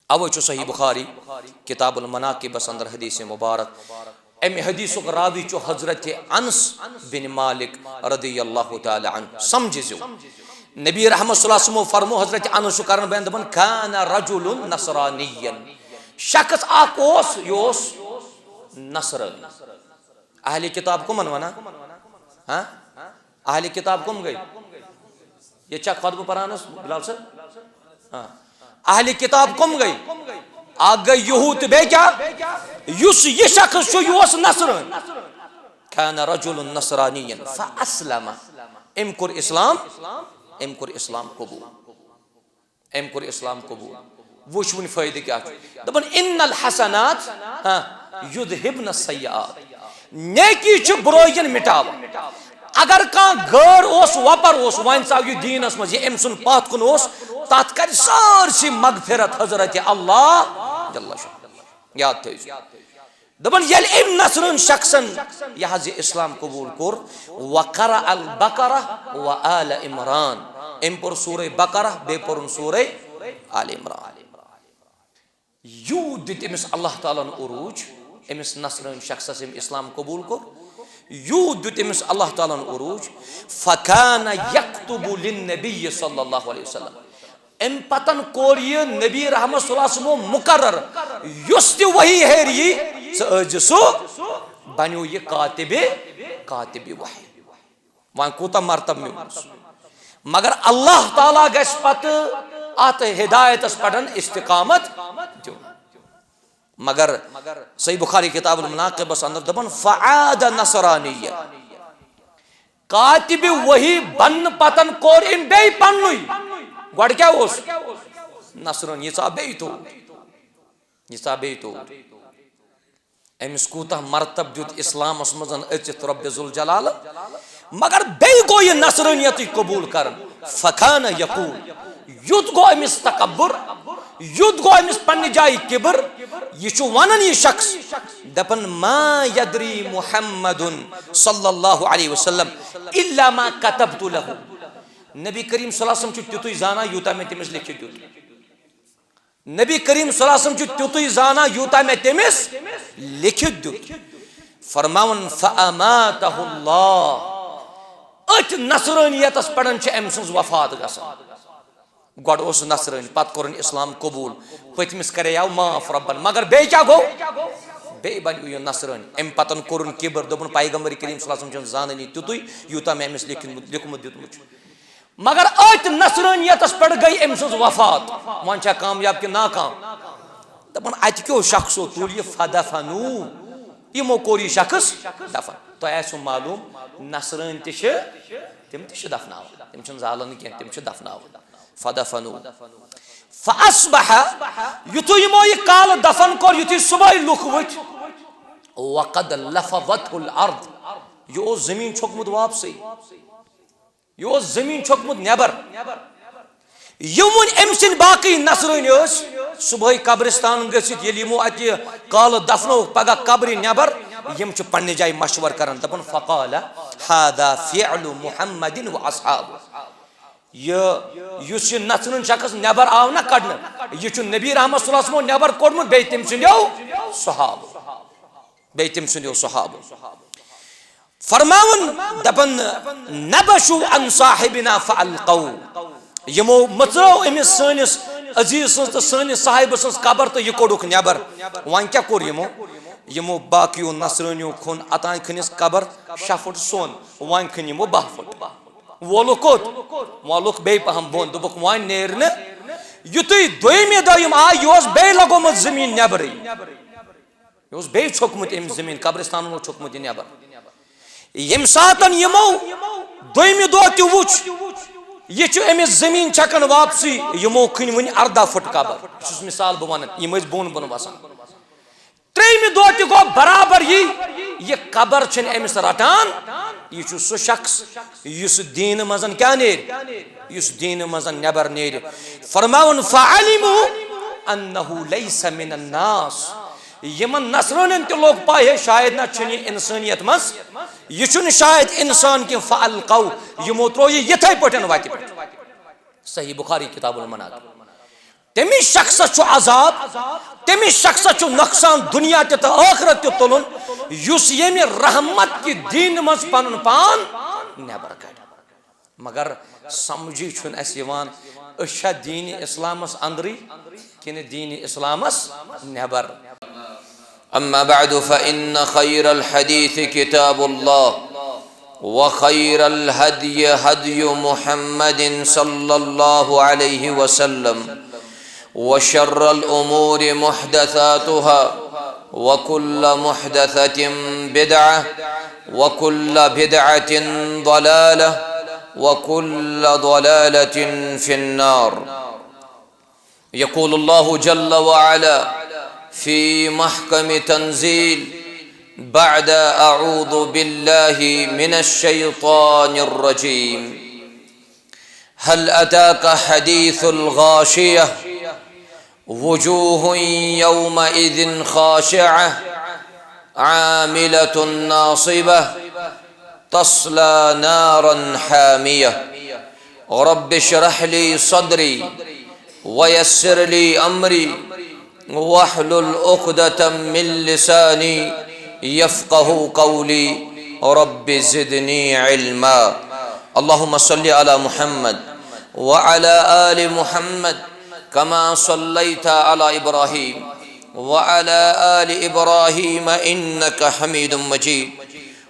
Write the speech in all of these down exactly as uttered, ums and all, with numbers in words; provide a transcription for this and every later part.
اوے چھُ صحیح بخاری کتاب المناقبس اندر حدیث مبارک، امہِ حدیثُک راوی چھُ حضرت انس بن مالک رضی اللہ تعالی عنہ۔ سمجھزیو، نبی رحمت صلی اللہ علیہ وسلم فرمو، حضرت انس چھُ کران بیان دپان، کان رجل نصرانین، شخص اکھ اوس، یہِ اوس نصرٲنی۔ اہل کتاب کمن ونان؟ ہاں؟ اہل کتاب کم گٔے؟ ییٚتہِ چھا خطبہٕ پران حظ بلال صٲب؟ ہاں۔ اہل کتاب کم گٔے؟ اکھ گٔے یہود تہٕ بیٚیہِ کیٛاہ؟ یُس یہِ شخص چھُ، یہِ اوس نصرٲنۍ۔ کان رجل نصرانین فاسلم۔ أمۍ کوٚر اسلام، أمۍ کوٚر اسلام قبول۔ أمۍ کوٚر اسلام قبول۔ وٕچھ وۄنۍ فٲیدٕ کیٛاہ چھُ۔ دَپان، ان الحسنات، ہاں، یذہبن السیئات۔ نیکی چھِ برٲیَن مٹاوان۔ اگر کانٛہہ غٲر اوس، وۄپر اوس، وۄنۍ ژاو یہِ دیٖنس منٛز، یہِ أمۍ سُنٛد پتھ کُن اوس، تتھ کرِ سٲرسٕے مغفرت حضرت اللہ جل شانہ۔ یاد تھٲیِو۔ دپان، ییٚلہِ أمۍ نصرٲنۍ شخصن یہِ حظ یہِ اسلام قبول کوٚر، وقرأ البقرہ و آل عمران، أمۍ پوٚر سورہ بقرہ، بیٚیہِ پوٚرُن سورہ آل عمران۔ یوٗت دیُت أمِس اللہ تعالیٰ ہن عروٗج، أمِس نصرٲنۍ شخصس ییٚمۍ اسلام قبول کوٚر، یوٗت دیُت أمِس اللہ تعالیٰ ہن عروٗج۔ فکان یکتب للنبی صلی اللہ علیہ وسلم۔ امہِ پتن کوٚر یہِ نبی رحمت صلی اللہ علیہ وسلمو مقرر، یُس تہِ وحی ہیٚرِ یی، ژٕ ٲسۍ زِ سُہ، بنیو یہِ کاتب، کاتب وحی۔ وۄنۍ کوٗتاہ مرتبہٕ میوٗلُس۔ مگر اللہ تعالیٰ گژھِ پتہٕ اتھ ہدایتس پٮ۪ٹھ استقامت دیُن۔ مگر صحیح بخاری کتاب المناقبس اندر دپان، فعاد نصرانیہ۔ کاتب وحی بننہٕ پتن کوٚر أمۍ بیٚیہِ پننُے۔ گۄڈٕ کیٛاہ اوس؟ نصرٲنۍ۔ یہِ ژاو بیٚیہِ توٗرۍ۔ یہِ ژاو بیٚیہِ توٗرۍ۔ أمِس کوٗتاہ مرتب دیُت اسلامس منٛز أژِتھ رۄب ذوالجلالن۔ مگر بیٚیہِ گوٚو یہِ نصرٲنیتٕے قبول کران۔ فکان یقول، یُتھ گوٚو أمِس تکبر، یُتھ گوٚو أمِس پننہِ جایہِ کبر۔ یہِ چھُ ونان یہِ شخص، دپان، ما یدری محمد صلی اللہ علیہ وسلم الا ما کتبت لہ۔ نبی کریم صلی اللہ علیہ وسلم چھُ تیُتُے زانان یوٗتاہ مےٚ تٔمِس لیکھِتھ دیُت۔ نبی کریم صلی اللہ علیہ وسلم چھُ تیُتُے زانان یوٗتاہ مےٚ تٔمِس لیکھِتھ دیُت۔ فرماوان، فاماتہ اللہ۔ أتھۍ نصرٲنیتس پٮ۪ٹھ چھِ أمۍ سٕنٛز وفات گژھان۔ گۄڈٕ اوس نصرٲنۍ، پتہٕ کوٚرُن اسلام قبول، پٔتمِس کریاو معاف رۄبن، مگر بیٚیہِ کیٛاہ گوٚو؟ بیٚیہِ بنیو یہِ نصرٲنۍ۔ اَمہِ پتن کوٚرُن کبر، دوٚپُن، پیغمبر کریم صلی اللہ علیہ وسلم چھُنہٕ زانٲنی تیُتُے یوٗتاہ مےٚ أمِس لیکھمُت، لیوٚکھمُت دیُتمُت چھُ۔ مگر أتھۍ نصرٲنیتس پٮ۪ٹھ گٔے أمۍ سٕنٛز وفات۔ وۄنۍ چھا کامیاب کِنہٕ ناکام؟ دپان، اتہِ کیو شخصو تُل یہِ، فدفنوٗ، یِمو کوٚر یہِ شخص دفن۔ تۄہہِ آسیو معلوم، نصرٲنۍ تہِ چھِ، تِم تہِ چھِ دفناوان، تِم چھِنہٕ زالان کینٛہہ، تِم چھِ دفناوان۔ فدفنوٗ۔ فاصبح، یُتھُے یِمو یہِ کالہٕ دفن کوٚر، یُتھُے صبحٲے لُکھ وٕچھ، وقد لفظته الارض، یہِ اوس زٔمیٖن چھوٚکمُت واپسٕے۔ یہِ اوس زٔمیٖن چھوٚکمُت نٮ۪بر۔ یِم وۄنۍ أمۍ سٕنٛدۍ باقٕے نصرٲنۍ ٲسۍ، صبحٲے قبرستان گٔژھِتھ ییٚلہِ یِمو اَتہِ یہِ کالہٕ دفنووُکھ، پگاہ قبرِ نٮ۪بر، یِم چھِ پننہِ جایہِ مشورٕ کران، دپان، فقال هذا فعل محمد واصحابه۔ یہِ، یُس یہِ نصرٲنۍ شخص نٮ۪بر آو نہ کڑنہٕ، یہِ چھُ نبی رحمت صلی اللہ علیہ وسلمو نٮ۪بر کوٚڑمُت، بیٚیہِ تٔمۍ سٕنٛدیو صحابو۔ بیٚیہِ تٔمۍ سٕنٛدیو صحابو۔ فرماوان، دپان، نبشوا عن صاحبنا فالقوه۔ یِمو مٔژرٲو أمِس سٲنِس عزیز سٕنٛز تہٕ سٲنِس صاحبہٕ سٕنٛز قبر تہٕ یہِ کوٚڑُکھ نٮ۪بر۔ وۄنۍ کیٛاہ کوٚر یِمو؟ یِمو باقیو نصرٲنیو کھوٚن اتان کھٔنِس قبر شےٚ فُٹ سۄن، وۄنۍ کھٔنۍ یِمو باہ فُٹ۔ وولُکھ کوٚت؟ وولُکھ بیٚیہِ پہم بۄن، دوٚپُکھ، وۄنۍ نیرِ نہٕ۔ یُتھُے دوٚیمہِ دۄہ یِم آے، یہِ اوس بیٚیہِ لگومُت زٔمیٖن نٮ۪برٕے۔ یہِ اوس بیٚیہِ چھوٚکمُت أمۍ زٔمیٖن، قبرستانن اوس چھوٚکمُت یہِ نٮ۪بر۔ ییٚمہِ ساتن یِمو دوٚیمہِ دۄہ تہِ وُچھ، یہِ چھُ أمِس زٔمیٖن چھکان واپسٕے، یِمو کھٔنۍ وُنہِ ارداہ فُٹ قبر۔ یہِ چھُس مثال بہٕ ونان، یِم ٲسۍ بۄن بۄن وسان۔ ترٛیٚیِمہِ دۄہ تہِ گوٚو برابر یی، یہِ قبر چھِنہٕ أمِس رٹان۔ یہِ چھُ سُہ شخص یُس دیٖنہٕ منٛز کیٛاہ نیرِ؟ یُس دیٖنہٕ منٛز نٮ۪بر نیرِ۔ فرماوُن، فعلموا انہ لیس من الناس۔ یِمن نصرٲنٮ۪ن تہِ لوٚگ پَے، ہے، شاید نہ چھُنہٕ یہِ انسٲنیت منٛز، یہِ چھُنہٕ شاید انسان کینٛہہ۔ فالقوہ، یِمو ترٛوو یہِ یِتھے پٲٹھۍ وتہِ پٮ۪ٹھ۔ صحیح بخاری کتاب المناقب۔ أمِس شخصس چھُ عذاب، تٔمِس شخصس چھُ نۄقصان دُنیا تہِ تہٕ ٲخرت تہِ تُلُن، یُس ییٚمہِ رحمت کہِ دیٖنہِ منٛز پنُن پان نٮ۪بر کڑِ۔ مگر سمجھی چھُنہٕ اَسہِ یِوان، أسۍ چھا دیٖنہِ اِسلامس اندرٕے کِنہٕ دیٖنہِ اِسلامس نٮ۪بر؟ أما بعد، فإن خير الحديث كتاب الله، وخير الهدي هدي محمد صلى الله عليه وسلم، وشر الأمور محدثاتها، وكل محدثة بدعة، وكل بدعة ضلالة، وكل ضلالة في النار. يقول الله جل وعلا في محكم تنزيل بعد أعوذ بالله من الشيطان الرجيم: هل أتاك حديث الغاشية، وجوه يومئذ خاشعة، عاملة ناصبة، تصلى نارا حامية. رب اشرح لي صدري، ويسر لي أمري، واحلل عقدة من لساني يفقه قولي. رب زدني علما. اللهم صل على محمد وعلى آل محمد كما صليت على إبراهيم وعلى آل إبراهيم إنك حميد مجيد.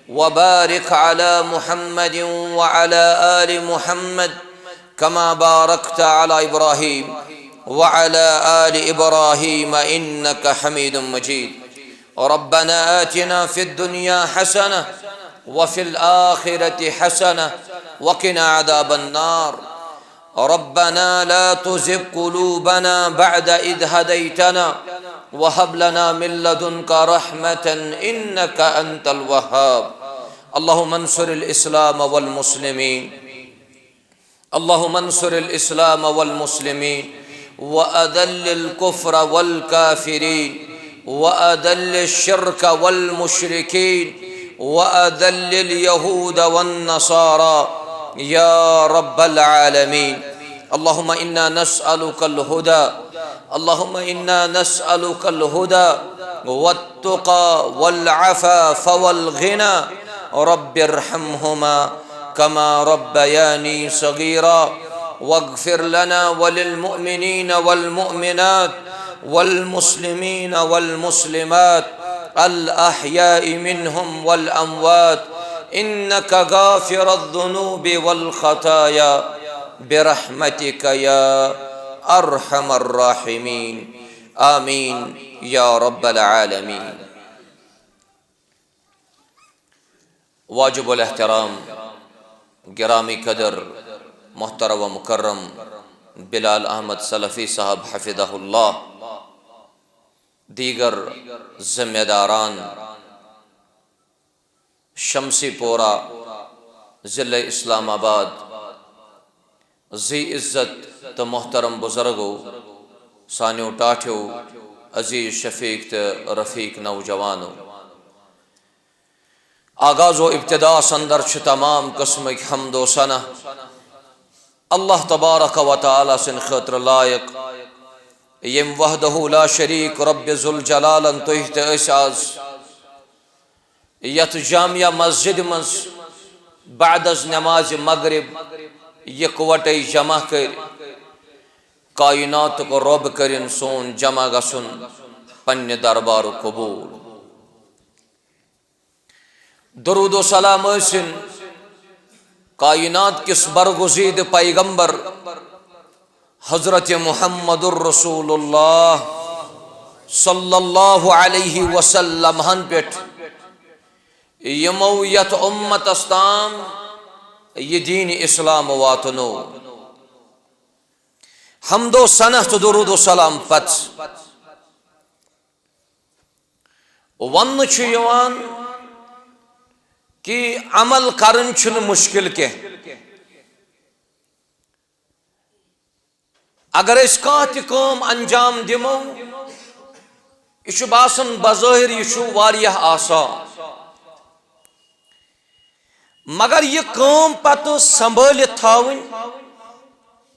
وبارك على محمد وعلى آل محمد كما باركت على إبراهيم وعلى آل إبراهيم إنك حميد مجيد. ربنا آتنا في الدنيا حسنة وفي الآخرة حسنة وقنا عذاب النار. ربنا لا تزغ قلوبنا بعد إذ هديتنا وهب لنا من لدنك رحمة إنك أنت الوهاب. اللهم انصر الإسلام والمسلمين. اللهم انصر الإسلام والمسلمين، وأذل الكفر والكافرين، وأذل الشرك والمشركين، وأذل اليهود والنصارى يا رب العالمين. اللهم إنا نسألك الهدى، اللهم إنا نسألك الهدى والتقى والعفاف والغنى. رب ارحمهما كما ربياني صغيرا. واغفر لنا وللمؤمنين والمؤمنات والمسلمين والمسلمات الأحياء منهم والأموات إنك غافر الذنوب والخطايا برحمتك يا أرحم الراحمين. آمين يا رب العالمين. واجب الاحترام، گرامی قدر، محترم و مکرم بلال احمد سلفی صاحب حفظہ اللہ، دیگر ذمہ داران، شمسی پورہ، ضلع اسلام آباد، ذی عزت تہٕ محترم بزرگو، سانیو ٹاٹھیو، عزیز شفیق تہٕ رفیق نوجوانو۔ آغاز و ابتداءس اندر چھُ تمام قسمٕکۍ حمد و ثنا اللہ تبارک و تعالیٰ سٕنٛدِ خٲطرٕ لایق، ییٚمۍ وحدہ لا شریک رب ذوالجلالن تُہۍ تہٕ أسۍ آز یتھ جامع مسجد منٛز بعد از نماز مغرب یکوٹے جمع کٔرۍ۔ کائناتُک رب کٔرِن سون جمع گژھُن پننہِ دربارُک قبول۔ درود و سلام ٲسِن کائنات کِس برگزیدٕ پیغمبر حضرت محمد الرسول اللہ صلی اللہ علیہ وسلم ہن پٮ۪ٹھ، یِمو یتھ امتس تام یہِ دین اسلام واتنو۔ حمد و ثنا تہٕ درود و سلام پتہٕ وننہٕ چھُ یِوان کہِ عمل کرٕنۍ چھُنہٕ مُشکِل کینٛہہ۔ اگر أسۍ کانٛہہ تہِ کٲم انجام دِمو، یہِ چھُ باسان بظٲہِر یہِ چھُ واریاہ آسان، مگر یہِ کٲم پتہٕ سنبھٲلِتھ تھاوٕنۍ،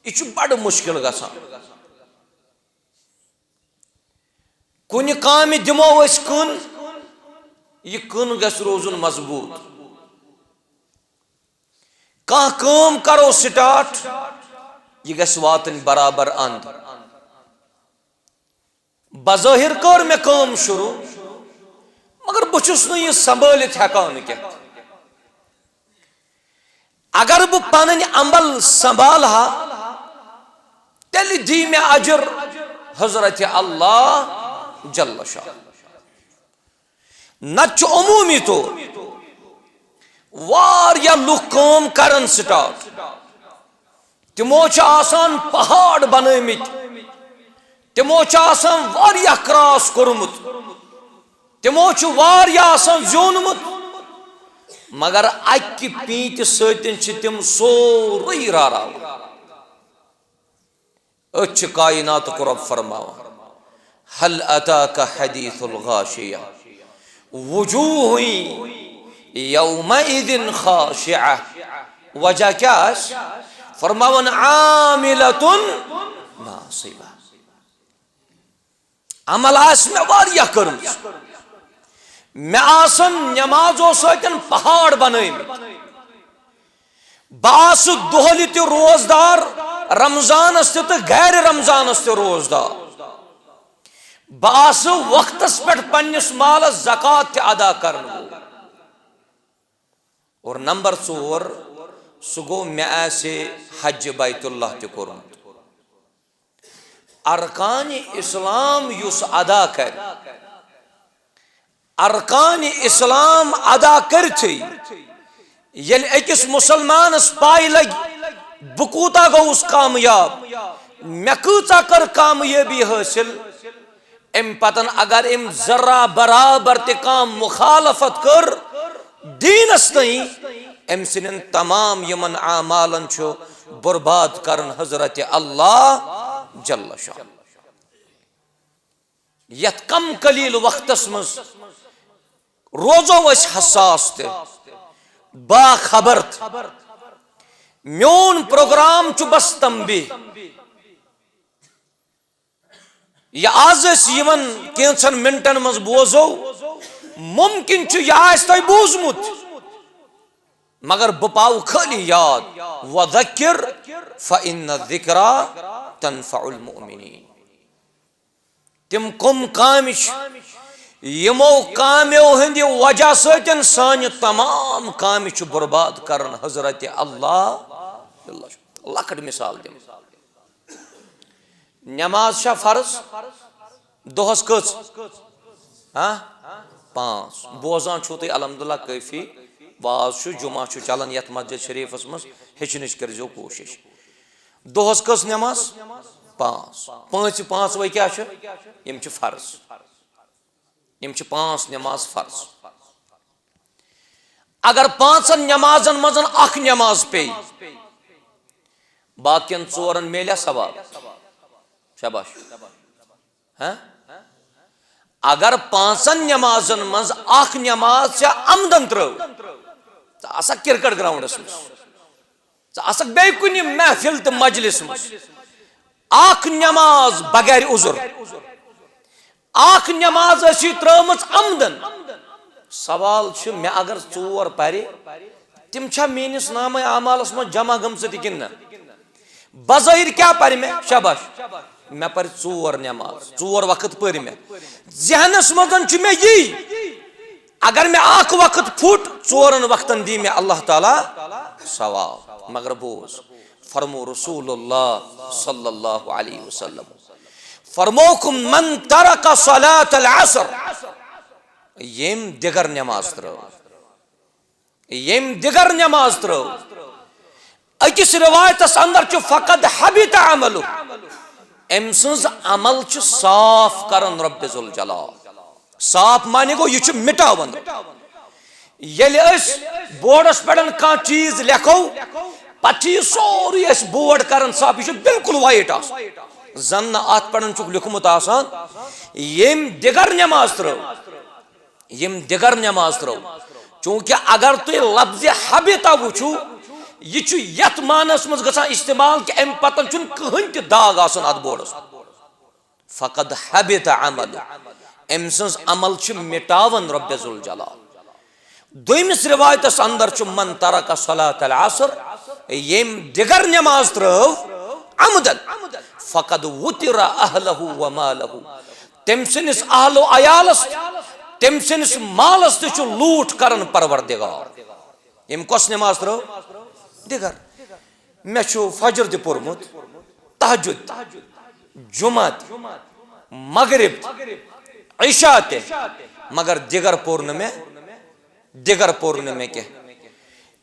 یہِ چھُ بڑٕ مُشکِل گژھان۔ کُنہِ کامہِ دِمو أسۍ کٕن، یہِ کٕن گژھِ روزُن مضبوٗط۔ کانٛہہ کٲم کرو سٹارٹ، یہِ گژھِ واتٕنۍ برابر اند۔ بظٲہِر کٔر مےٚ کٲم شروٗع، مگر بہٕ چھُس نہٕ یہِ سنبھٲلِتھ ہٮ۪کان کینٛہہ۔ اگر بہٕ پنٕنۍ عمل سنبھالہٕ ہا، تیٚلہِ دی مےٚ اجر حضرت اللہ جل شاہ۔ نتہٕ چھُ عموٗمی طور واریاہ لُکھ کٲم کران سٹارٹ، تِمو چھِ آسان پہاڑ بنٲومٕتۍ، تِمو چھُ آسان واریاہ کراس کوٚرمُت، تِمو چھُ واریاہ آسان زیوٗنمُت، مگر اکہِ پیٖنتہِ سۭتۍ چھِ تِم سورُے راراوان۔ أتھۍ چھِ کائناتُک رب فرماوان، "هل أتاك حديث الغاشية، وجوه يومئذ خاشعة۔" وجہ کیٛاہ آسہِ؟ فرماوان، "عاملة ناصبة۔" عمل آسہِ مےٚ واریاہ کٔرمٕژ، مےٚ آسن نمازو سۭتۍ پہاڑ بنٲومٕتۍ، بہٕ آسہٕ دۄہلہِ تہِ روزدار، رمضانس تہِ تہٕ غیر رمضانس تہِ روزدار۔ بہٕ آسہٕ وقتس پٮ۪ٹھ پننِس مالس زکوٰۃ تہِ ادا کرن وول۔ اور نمبر ژور، سُہ گوٚو مےٚ آسہِ حج بیت اللہ تہِ کوٚرمُت۔ ارکان اسلام یُس ادا کرِ، ارکان اسلام ادا کٔرتھٕے ییٚلہِ أکِس مُسلمانس پاے لگہِ، بہٕ کوٗتاہ گوٚوُس کامیاب، مےٚ کۭژاہ کٔر کامیٲبی حٲصِل، امہِ پتن اگر أمۍ ذرہ برابر تہِ کانٛہہ مخالفت کٔر دیٖنس تام، أمۍ سٕنٛدٮ۪ن تمام یِمن اعمالن چھُ برباد کران حضرت اللہ جل شاہ۔ یتھ کم قلیل وقتس منٛز روزو أسۍ حساس تہٕ باخبر تہٕ۔ میون پروگرام چھُ بس تنبیہ۔ یہِ آز أسۍ یِمن کینٛژن منٹن منٛز بوزو، ممکن چھُ یہِ آسہِ تۄہہِ بوٗزمُت، مگر بہٕ پاوٕ خٲلی یاد، "وذکر فإن الذکری تنفع المؤمنین۔" تِم کم کامہِ چھِ، یِمو کامیو ہٕنٛدِ وجہ سۭتۍ سانہِ تمام کامہِ چھُ برباد کران حضرت اللہ؟ لۄکٕٹ مثال دِمہٕ۔ نماز چھا فرض؟ دۄہس کٔژ؟ ہاں؟ پانٛژھ۔ بوزان چھُو تُہۍ الحمدللہ کٲفی، واز چھُ، جمعہ چھُ چلان یتھ مسجد شریفس منٛز، ہیٚچھنٕچ کٔرۍزیو کوٗشش۔ دۄہس کٔژ نماز؟ پانٛژھ۔ پانٛژِ پانٛژوے کیٛاہ چھِ؟ یِم چھِ فرض۔ یِم چھِ پانٛژھ نماز فرض۔ اگر پانٛژن نمازن منٛز اکھ نماز پیٚیہِ، باقین ژورن میلیا ثواب؟ شاباش۔ ہاں؟ اگر پانٛژن نمازن منٛز اکھ نماز ژےٚ عمدن ترٲو، ژٕ آسکھ کرکٹ گراؤنڈس منٛز، ژٕ آسکھ بیٚیہِ کُنہِ محفل تہٕ مجلس منٛز، اکھ نماز بغیر عذر، اکھ نماز ٲسی ترٲومٕژ عمدن۔ سوال چھُ، مےٚ اگر ژور پرِ، تِم چھا میٲنِس نامہ اعمالس منٛز جمع گٔمژٕ تہِ کِنہٕ نہ؟ بظٲہر کیٛاہ پرِ مےٚ؟ شاباش، مےٚ پرِ ژور نماز، ژور وقت پٔرۍ مےٚ۔ ذہنس منٛز چھُ مےٚ یی، اگر مےٚ اکھ وقت پھُٹ، ژورن وقتن دی مےٚ اللہ تعالیٰ ثواب۔ مگر بوز، فرمو رسول اللہ صلی اللہ علیہ وسلم، فرموکھ، "من ترک صلاة العصر"، ییٚمۍ دِگر نماز ترٲو، ییٚمۍ دِگر نماز ترٲو۔ أکِس روایتس اندر چھُ، "فقد حبط عمله"، أمۍ سٕنٛز عمل چھِ صاف کران رب ذوالجلال۔ صاف معنی گوٚو، یہِ چھُ مٹاوان۔ ییٚلہِ أسۍ بورڈس پٮ۪ٹھ کانٛہہ چیٖز لیکھو، پتہٕ چھُ یہِ سورُے أسۍ بورڈ کران صاف، یہِ چھُ بالکل وایٹ آسان، زن نہٕ اتھ پٮ۪ٹھ چھُکھ لیوٗکھمُت آسان۔ ییٚمۍ دِگر نماز ترٲو، یِم دِگر نماز ترٲو۔ چوٗنٛکہِ اگر تُہۍ لفظِ حبطہ وٕچھِو، یہِ چھُ یتھ معنس منٛز گژھان استعمال کہِ امہِ پتہٕ چھُنہٕ کٕہٕنۍ تہِ داغ آسان اتھ بورڈس۔ فقد حبط عمله۔ أمۍ سٕنٛز عمل چھِ مٹاوان رۄب ذوالجلال۔ دوٚیمِس رِوایتَس اندر چھُ، "من ترک صلاة العصر"، ییٚمۍ دِگر نٮ۪ماز ترٲو عمدن، "فقد وتر اہلہ و مالہ"، تٔمۍ سٕنٛدِس اہل و عیالس، تٔمۍ سٕنٛدِس مالس تہِ چھُ لوٗٹھ کران پروردگار۔ ییٚمۍ کۄس نٮ۪ماز ترٲو؟ دِگر۔ مےٚ چھُ فجر تہِ پوٚرمُت، تہجد تہِ، جمعہ تہِ، مغرب تہِ، عشاء تہِ، مگر دِگر پوٚر نہٕ مےٚ، دِگر پوٚر نہٕ مےٚ کینٛہہ۔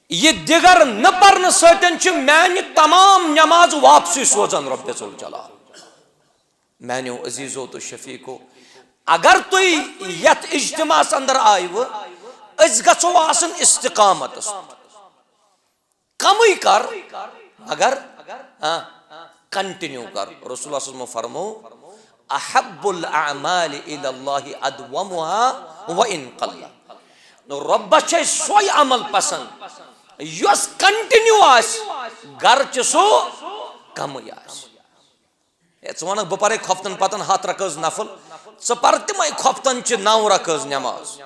یہِ دِگر نہٕ پرنہٕ سۭتۍ چھِ میانہِ تمام نٮ۪ماز واپسٕے سوزان رۄب ذوالجلال۔ میانیو عزیزو تہٕ شفیقو، اگر تُہۍ یتھ اجتماعس اندر آیوٕ، أسۍ گژھو آسٕنۍ استقامتس پٮ۪ٹھ۔ کمٕے کر، مگر، ہاں، کنٹینیو کر۔ رسول اللہ صلی اللہ علیہ وسلم فرمو، "احب الاعمال الی اللہ ادومها وان قل"۔ رۄبس چھے سۄے عمل پسند یۄس کنٹینیو آسہِ، گرچہ سُہ کمٕے آسہِ۔ ہے، ژٕ وَنکھ، "بہٕ پَرے خۄفتن پَتن ہَتھ رکٲژ نفل"، ژٕ پَر تِمَے خۄفتن چہِ نَو رکٲژ نٮ۪ماز،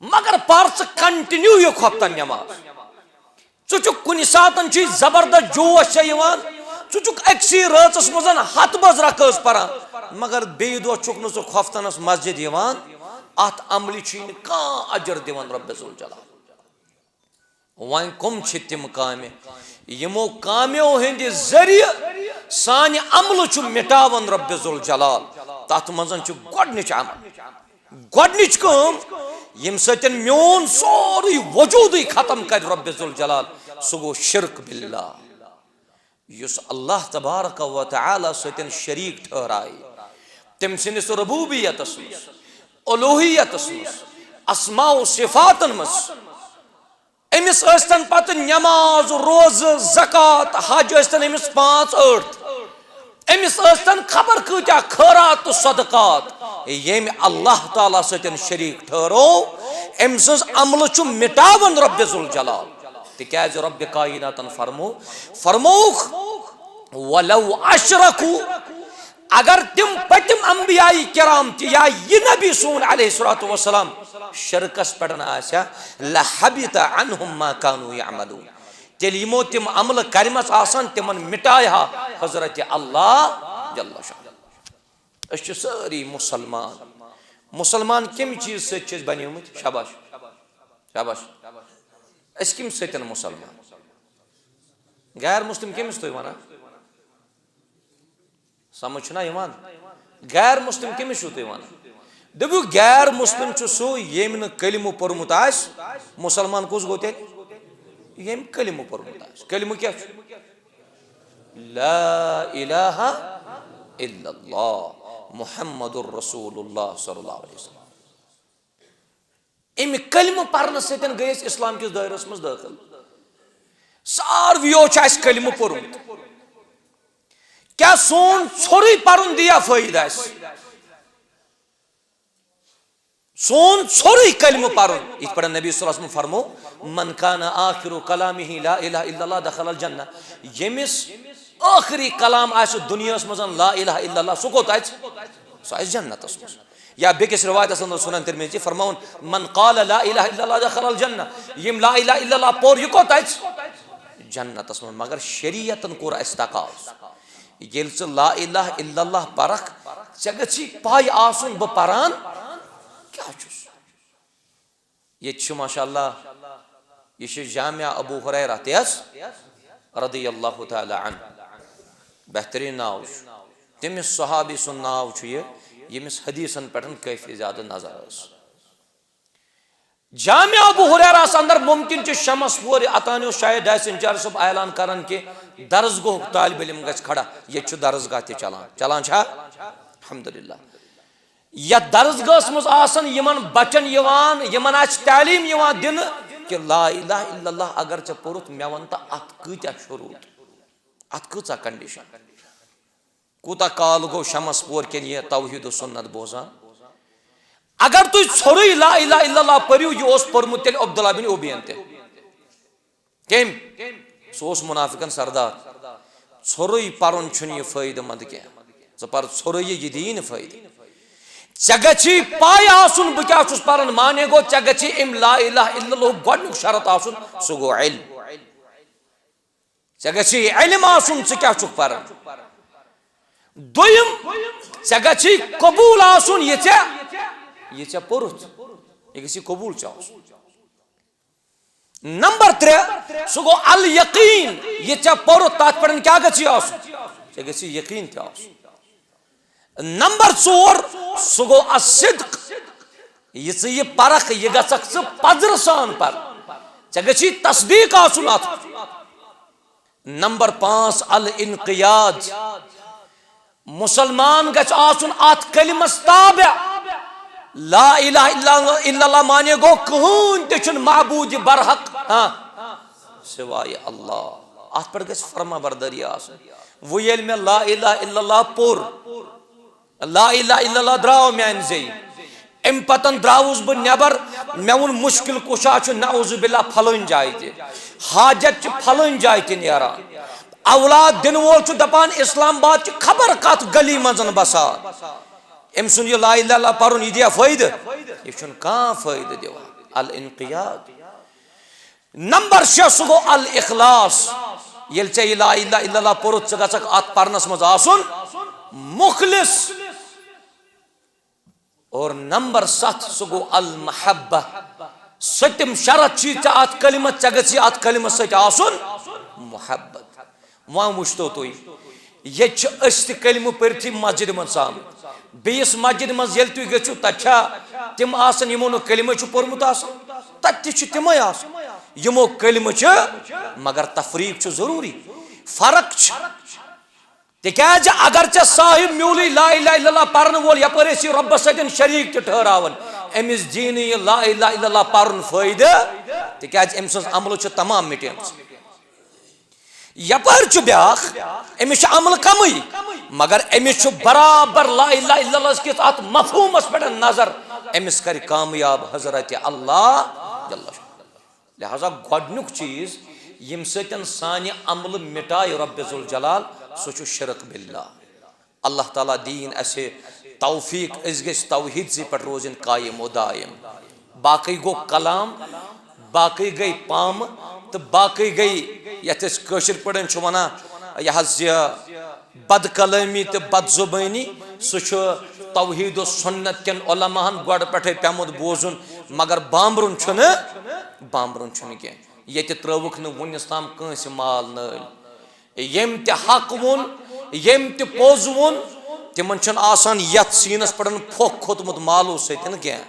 مگر پَر ژٕ کنٹینیو یہِ خۄفتن نٮ۪ماز۔ ژٕ چھُکھ کُنہِ ساتن چھُے زبردست جوش ژےٚ یِوان، ژٕ چھُکھ أکسٕے رٲژَس منٛز ہَتھ بٔژ رکٲژ پَران، مگر بیٚیہِ دۄہ چھُکھ نہٕ ژٕ خۄفتنس مسجد یِوان، اَتھ عملہِ چھُے نہٕ کانٛہہ اجر دِوان رۄب ذوالجلال۔ وۄنۍ کم چھِ تِم کامہِ، یِمو کامیو ہٕنٛدِ ذٔریعہٕ سانہِ عملہٕ چھُ مِٹاوان رۄب ذوالجلال؟ تَتھ منٛز چھُ گۄڈٕنِچ عمل، گۄڈٕنِچ کٲم، ییٚمہِ سۭتۍ میون سورُے وجوٗدٕے ختم کرِ رۄب ذوالجلال، سُہ گوٚو شرک باللہ۔ یُس اللہ تبارک و تعالیٰ سۭتۍ شریٖک ٹھہرایہِ، تٔمۍ سٕنٛدِس ربوبیتس منٛز، الوہیتس منٛز، اسماء و صفاتن منٛز، أمِس ٲسۍتن پتہٕ نٮ۪ماز، روزٕ، زکوٰۃ، حج ٲسۍتن أمِس پانٛژھ ٲٹھ، أمِس ٲسۍتن خبر کۭتیاہ خٲرات تہٕ صدقات، ییٚمۍ اللہ تعالیٰ سۭتۍ شریٖک ٹھہرو، أمۍ سٕنٛز عملہٕ چھُ مِٹاوان رۄب ذوالجلال۔ تِکیازِ رۄبِ کائناتن فرمو، فرمووُکھ، "ولو اشرکوا"، اگر تِم پٔتِم انبیاء کرام تہِ یا یہِ نبی سون علیہ الصلوۃ والسلام شرکس پٮ۪ٹھ آسہِ ہا، "لحبط عنہم ما کانوا یعملون"، تیٚلہِ یِمو تِم عملہٕ کرِمژ آسن، تِمن مٹایہِ ہا حضرت اللہ جل شانہ۔ أسۍ چھِ سٲری مُسلمان۔ مُسلمان کَمہِ چیٖز سۭتۍ چھِ أسۍ بَنیمٕتۍ؟ شاباش، شاباش۔ أسۍ کَمہِ سۭتۍ مُسلمان؟ غیر مُسلِم کٔمِس تُہۍ وَنان؟ سمجھ چھُنہ یِوان؟ غیر مُسلِم کٔمِس چھِو تُہۍ وَنان؟ دٔپِو، غیر مُسلِم چھُ سُہ، ییٚمۍ نہٕ کلمہٕ پوٚرمُت آسہِ۔ مُسلمان کُس گوٚو تیٚلہِ؟ ییٚمۍ کلمہٕ پوٚرمُت آسہِ۔ کلمہٕ کیٛاہ چھُ؟ لا الہ الا اللہ محمد رسول اللہ صلی اللہ علیہ وسلم۔ اَمہِ کلمہٕ پرنہٕ سۭتۍ گٔے أسۍ اسلام کِس دٲیرس منٛز دٲخل۔ ساروِیو چھُ اَسہِ کلمہٕ پوٚرمُت۔ کیٛاہ سون ژھوٚرُے پرُن دِیا فٲیدٕ اَسہِ؟ سون ژھوٚرُے کلمہٕ پرُن، یِتھ پٲٹھۍ نبی صلی اللہ علیہ وسلم فرمو، "من کان آخر کلامہ لا الہ الا اللہ دخل الجنہ"، ییٚمِس ٲخری کلام آسہِ دُنیاہس منٛز لا الہ الا اللہ، سُہ کوٚت اژِ؟ سُہ آسہِ جنتس منٛز۔ یا بیٚکِس روایتس اندر سنن ترمذی فرماوُن، "من قال لا الہ الا اللہ دخل الجنہ"، ییٚمۍ لا الہ الا اللہ پوٚر، یہِ کوٚت اژِ؟ جنتس منٛز۔ مگر شریعتن کوٚر اَسہِ تقاضہٕ، ییٚلہِ ژٕ لا الہ الا اللہ پرکھ، ژےٚ گژھی پَے آسُن بہٕ پران کیٛاہ چھُس۔ ییٚتہِ چھُ ماشاء اللہ، یہِ چھُ جامع ابو ہریرہ تہِ حظ، رضی اللہ تعالیٰ عنہ، بہتریٖن ناو چھُ۔ تٔمِس صحابی سُنٛد ناو چھُ یہِ، ییٚمِس حدیثن پٮ۪ٹھ کٲفی زیادٕ نظر ٲس۔ جامع ابو ہریرہس اندر ممکن چھُ شمس پورِ اتانیو شاید ڈیسن چار صٲب اعلان کران کہ درس گاہُک طالب علم گژھِ کھڑا۔ ییٚتہِ چھُ درس گاہ تہِ چلان، چلان چھا؟ الحمدللہ۔ یتھ درس گاہس منٛز آسن یِمن بچن یِوان، یِمن آسہِ تعلیٖم یِوان دِنہٕ کہ لا الہ الا اللہ اگر ژےٚ پوٚرُتھ، مےٚ وَن تہٕ اتھ کۭتیاہ شروٗط، اتھ کۭژاہ کنڈیشن۔ کوٗتاہ کال گوٚو شمس پور کٮ۪ن یہِ توحید و سنت بوزان؟ اگر تُہۍ ژھوٚرُے لا الہ الا اللہ پٔرِو، یہِ اوس پوٚرمُت تیٚلہِ عبداللہ بن ابین تہِ۔ کٔمۍ؟ سُہ اوس منافقن سردار۔ ژھوٚرُے پرُن چھُنہٕ یہِ فٲیدٕ مند کینٛہہ۔ ژٕ پر ژھوٚرُے یہِ، یہِ دِیی نہٕ فٲیدٕ۔ ژےٚ گژھی پاے آسُن بہٕ کیٛاہ چھُس پران، معنی گوٚو ژےٚ گژھی امہِ لا الہ الا اللہ گۄڈنیُک شرط آسُن، سُہ گوٚو علم۔ ژےٚ گژھی علم آسُن ژٕ کیٛاہ چھُکھ پران۔ دوٚیِم، ژےٚ گژھی قبوٗل آسُن یہِ ژےٚ، یہِ ژےٚ پوٚرُتھ، یہِ گژھی قبوٗل ژےٚ آسُن۔ نمبر ترٛےٚ، سُہ گوٚو الیقین، یہِ ژےٚ پوٚرُتھ تتھ پٮ۪ٹھ کیٛاہ گژھی آسُن؟ ژےٚ گژھی یقین تہِ آسُن۔ نمبر ژور، سُہ گوٚو الصدق، یہِ ژٕ یہِ پرکھ یہِ گژھکھ ژٕ پزرٕ سان پر، ژےٚ گژھی تصدیق آسُن اتھ۔ نمبر پانٛژھ، الانقیاد، مسلمان گژھِ آسُن اتھ کلمس تابع۔ لا الہ الا اللہ، الا اللہ معنی گوٚو کٕہٕنۍ تہِ چھُنہٕ معبوٗد برحق، ہاں، سوائے اللہ۔ اتھ پٮ۪ٹھ گژھِ فرما بردٲری آسٕنۍ۔ وۄنۍ ییٚلہِ مےٚ لا الہ الا اللہ پوٚر، لا الہ الا اللہ درٛاو میانہِ زیٚیہِ، امہِ پتن درٛاوُس بہٕ نٮ۪بر، مےٚ ووٚن مُشکل کُشا چھُ، نعوذ باللہ، پھلٲنۍ جایہِ تہِ، حاجت چھِ پھلٲنۍ جایہِ تہِ نیران، اولاد دِنہٕ وول چھُ دپان اسلام آباد چھِ خبر کتھ گلی منٛز بسان۔ أمۍ سُنٛد یہِ لا الہ الا اللہ پرُن، یہِ دِیا فٲیدٕ؟ یہِ چھُنہٕ کانٛہہ فٲیدٕ دِوان۔ الانقیاد۔ نمبر شےٚ، سُہ گوٚو الاخلاص۔ ییٚلہِ ژےٚ یہِ لا الہ الا اللہ پوٚرُتھ، ژٕ گژھکھ اتھ پرنس منٛز آسُن مخلص۔ اور نمبر ستھ، سُہ گوٚو المحبہ۔ سٔتِم شرط چھُے ژےٚ اتھ کلمس، ژےٚ گژھی اتھ کلمس سۭتۍ آسُن محبت۔ وۄنۍ وٕچھتو تُہۍ، ییٚتہِ چھِ أسۍ تہِ کلمہٕ پٔرتھٕے مسجدِ منٛز آمٕتۍ۔ بیٚیِس مسجدِ منٛز ییٚلہِ تُہۍ گٔژھِو، تَتہِ چھا تِم آسان یِمو نہٕ کلمہٕ چھُ پوٚرمُت آسان؟ تَتہِ تہِ چھِ تِمے آسان یِمو کلمہٕ چھِ، مگر تفریق چھُ ضروٗری، فرق چھِ۔ تِکیٛازِ اگر ژےٚ صاحب میوٗلٕے لا الہ الا اللہ پرن وول یپٲرۍ ٲسی رۄبس سۭتۍ شریٖک تہِ ٹھہراوان، أمِس دی نہٕ یہِ لا الہ الا اللہ پرُن فٲیدٕ، تِکیٛازِ أمۍ سٕنٛز عملہٕ چھِ تمام مٹیمٕژ۔ یپٲرۍ چھُ بیٛاکھ، أمِس چھُ عملہٕ کمٕے، مگر أمِس چھُ برابر لا الہ الا اللہ کِس اتھ مفہومس پٮ۪ٹھ نظر، أمِس کرِ کامیاب حضرت اللہ جل شانہ۔ لہذا گۄڈنیُک چیٖز ییٚمہِ سۭتۍ سانہِ عملہٕ مٹایہِ رۄب ذوالجلال، سُہ چھُ شرک باللہ۔ اللہ تعالیٰ دِیِن اَسہِ توفیق، أسۍ گٔژھۍ توحیٖدسٕے پٮ۪ٹھ روزٕنۍ قٲیِم و دائم۔ باقٕے گوٚو کلام، باقٕے گٔے پامہٕ، تہٕ باقٕے گٔے یَتھ أسۍ کٲشِر پٲٹھۍ چھِ وَنان یہِ حظ یہِ بد کلٲمی تہٕ بد زبٲنی۔ سُہ چھُ توحیٖد و سُنت کٮ۪ن علماہن گۄڈٕ پٮ۪ٹھَے پیوٚمُت بوزُن، مگر بامبرُن چھُنہٕ، بامبرُن چھُنہٕ کینٛہہ۔ ییٚتہِ ترٛٲوٕکھ نہٕ وُنِس تام کٲنٛسہِ مال نٲلۍ۔ ییٚمۍ تہِ حق ووٚن، ییٚمۍ تہِ پوٚز ووٚن، تِمن چھُنہٕ آسان یتھ سیٖنس پٮ۪ٹھ پھۄکھ کھوٚتمُت مالو سۭتۍ کینٛہہ۔